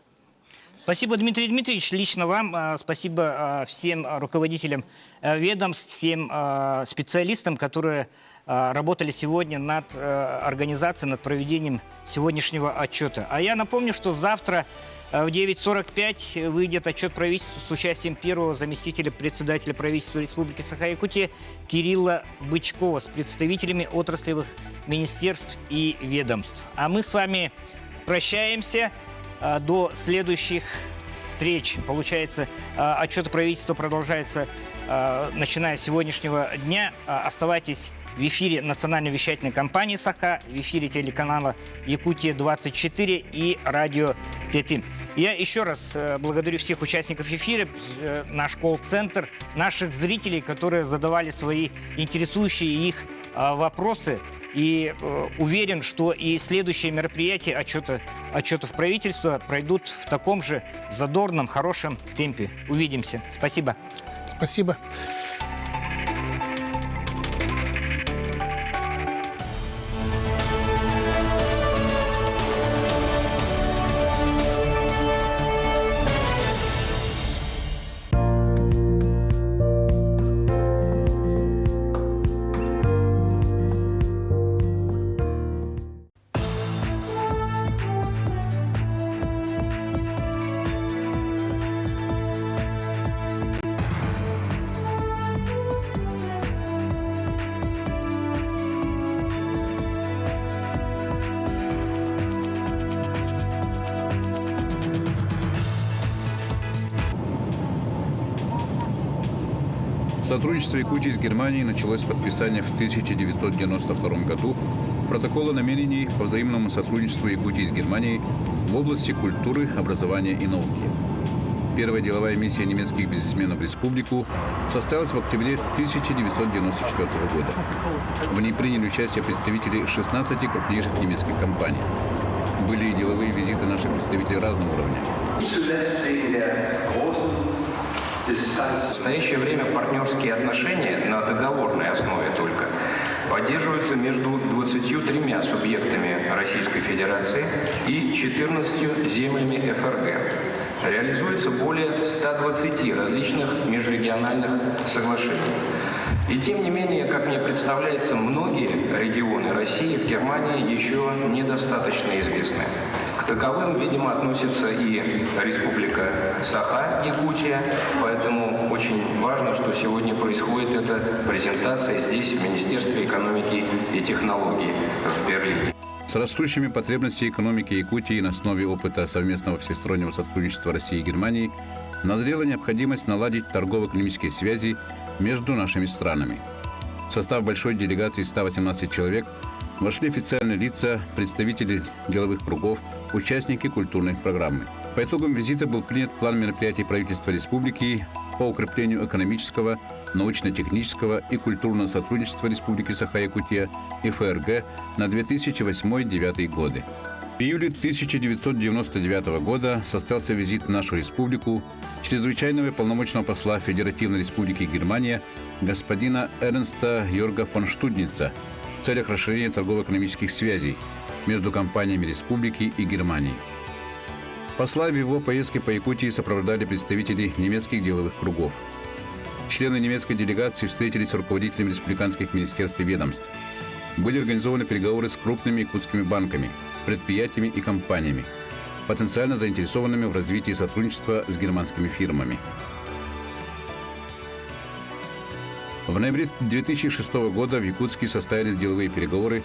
Спасибо, Дмитрий Дмитриевич, лично вам. Спасибо всем руководителям ведомств, всем специалистам, которые работали сегодня над организацией, над проведением сегодняшнего отчета. А я напомню, что завтра в 9:45 выйдет отчет правительства с участием первого заместителя председателя правительства Республики Саха-Якутия Кирилла Бычкова с представителями отраслевых министерств и ведомств. А мы с вами прощаемся до следующих встреч. Получается, отчет правительства продолжается, начиная с сегодняшнего дня. Оставайтесь в эфире национальной вещательной компании «Саха», в эфире телеканала «Якутия-24» и радио «Тетим». Я еще раз благодарю всех участников эфира, наш колл-центр, наших зрителей, которые задавали свои интересующие их вопросы. И уверен, что и следующие мероприятия отчетов правительства пройдут в таком же задорном, хорошем темпе. Увидимся. Спасибо. Спасибо. Сотрудничество Якутии с Германией началось с подписания в 1992 году протокола намерений по взаимному сотрудничеству Якутии с Германией в области культуры, образования и науки. Первая деловая миссия немецких бизнесменов в республику состоялась в октябре 1994 года. В ней приняли участие представители 16 крупнейших немецких компаний. Были и деловые визиты наших представителей разного уровня. В настоящее время партнерские отношения на договорной основе только поддерживаются между 23 субъектами Российской Федерации и 14 землями ФРГ. Реализуется более 120 различных межрегиональных соглашений. И тем не менее, как мне представляется, многие регионы России в Германии еще недостаточно известны. К таковым, видимо, относится и Республика Саха, Якутия, поэтому очень важно, что сегодня происходит эта презентация здесь, в Министерстве экономики и технологий в Берлине. С растущими потребностями экономики Якутии на основе опыта совместного всестороннего сотрудничества России и Германии назрела необходимость наладить торгово-экономические связи между нашими странами. В состав большой делегации 118 человек вошли официальные лица, представители деловых кругов, участники культурной программы. По итогам визита был принят план мероприятий правительства республики по укреплению экономического, научно-технического и культурного сотрудничества Республики Саха-Якутия и ФРГ на 2008-2009 годы. В июле 1999 года состоялся визит в нашу республику чрезвычайного и полномочного посла Федеративной Республики Германия господина Эрнста Йорга фон Штудница в целях расширения торгово-экономических связей между компаниями республики и Германии. Посла в его поездке по Якутии сопровождали представители немецких деловых кругов. Члены немецкой делегации встретились с руководителями республиканских министерств и ведомств. Были организованы переговоры с крупными якутскими банками, предприятиями и компаниями, потенциально заинтересованными в развитии сотрудничества с германскими фирмами. В ноябре 2006 года в Якутске состоялись деловые переговоры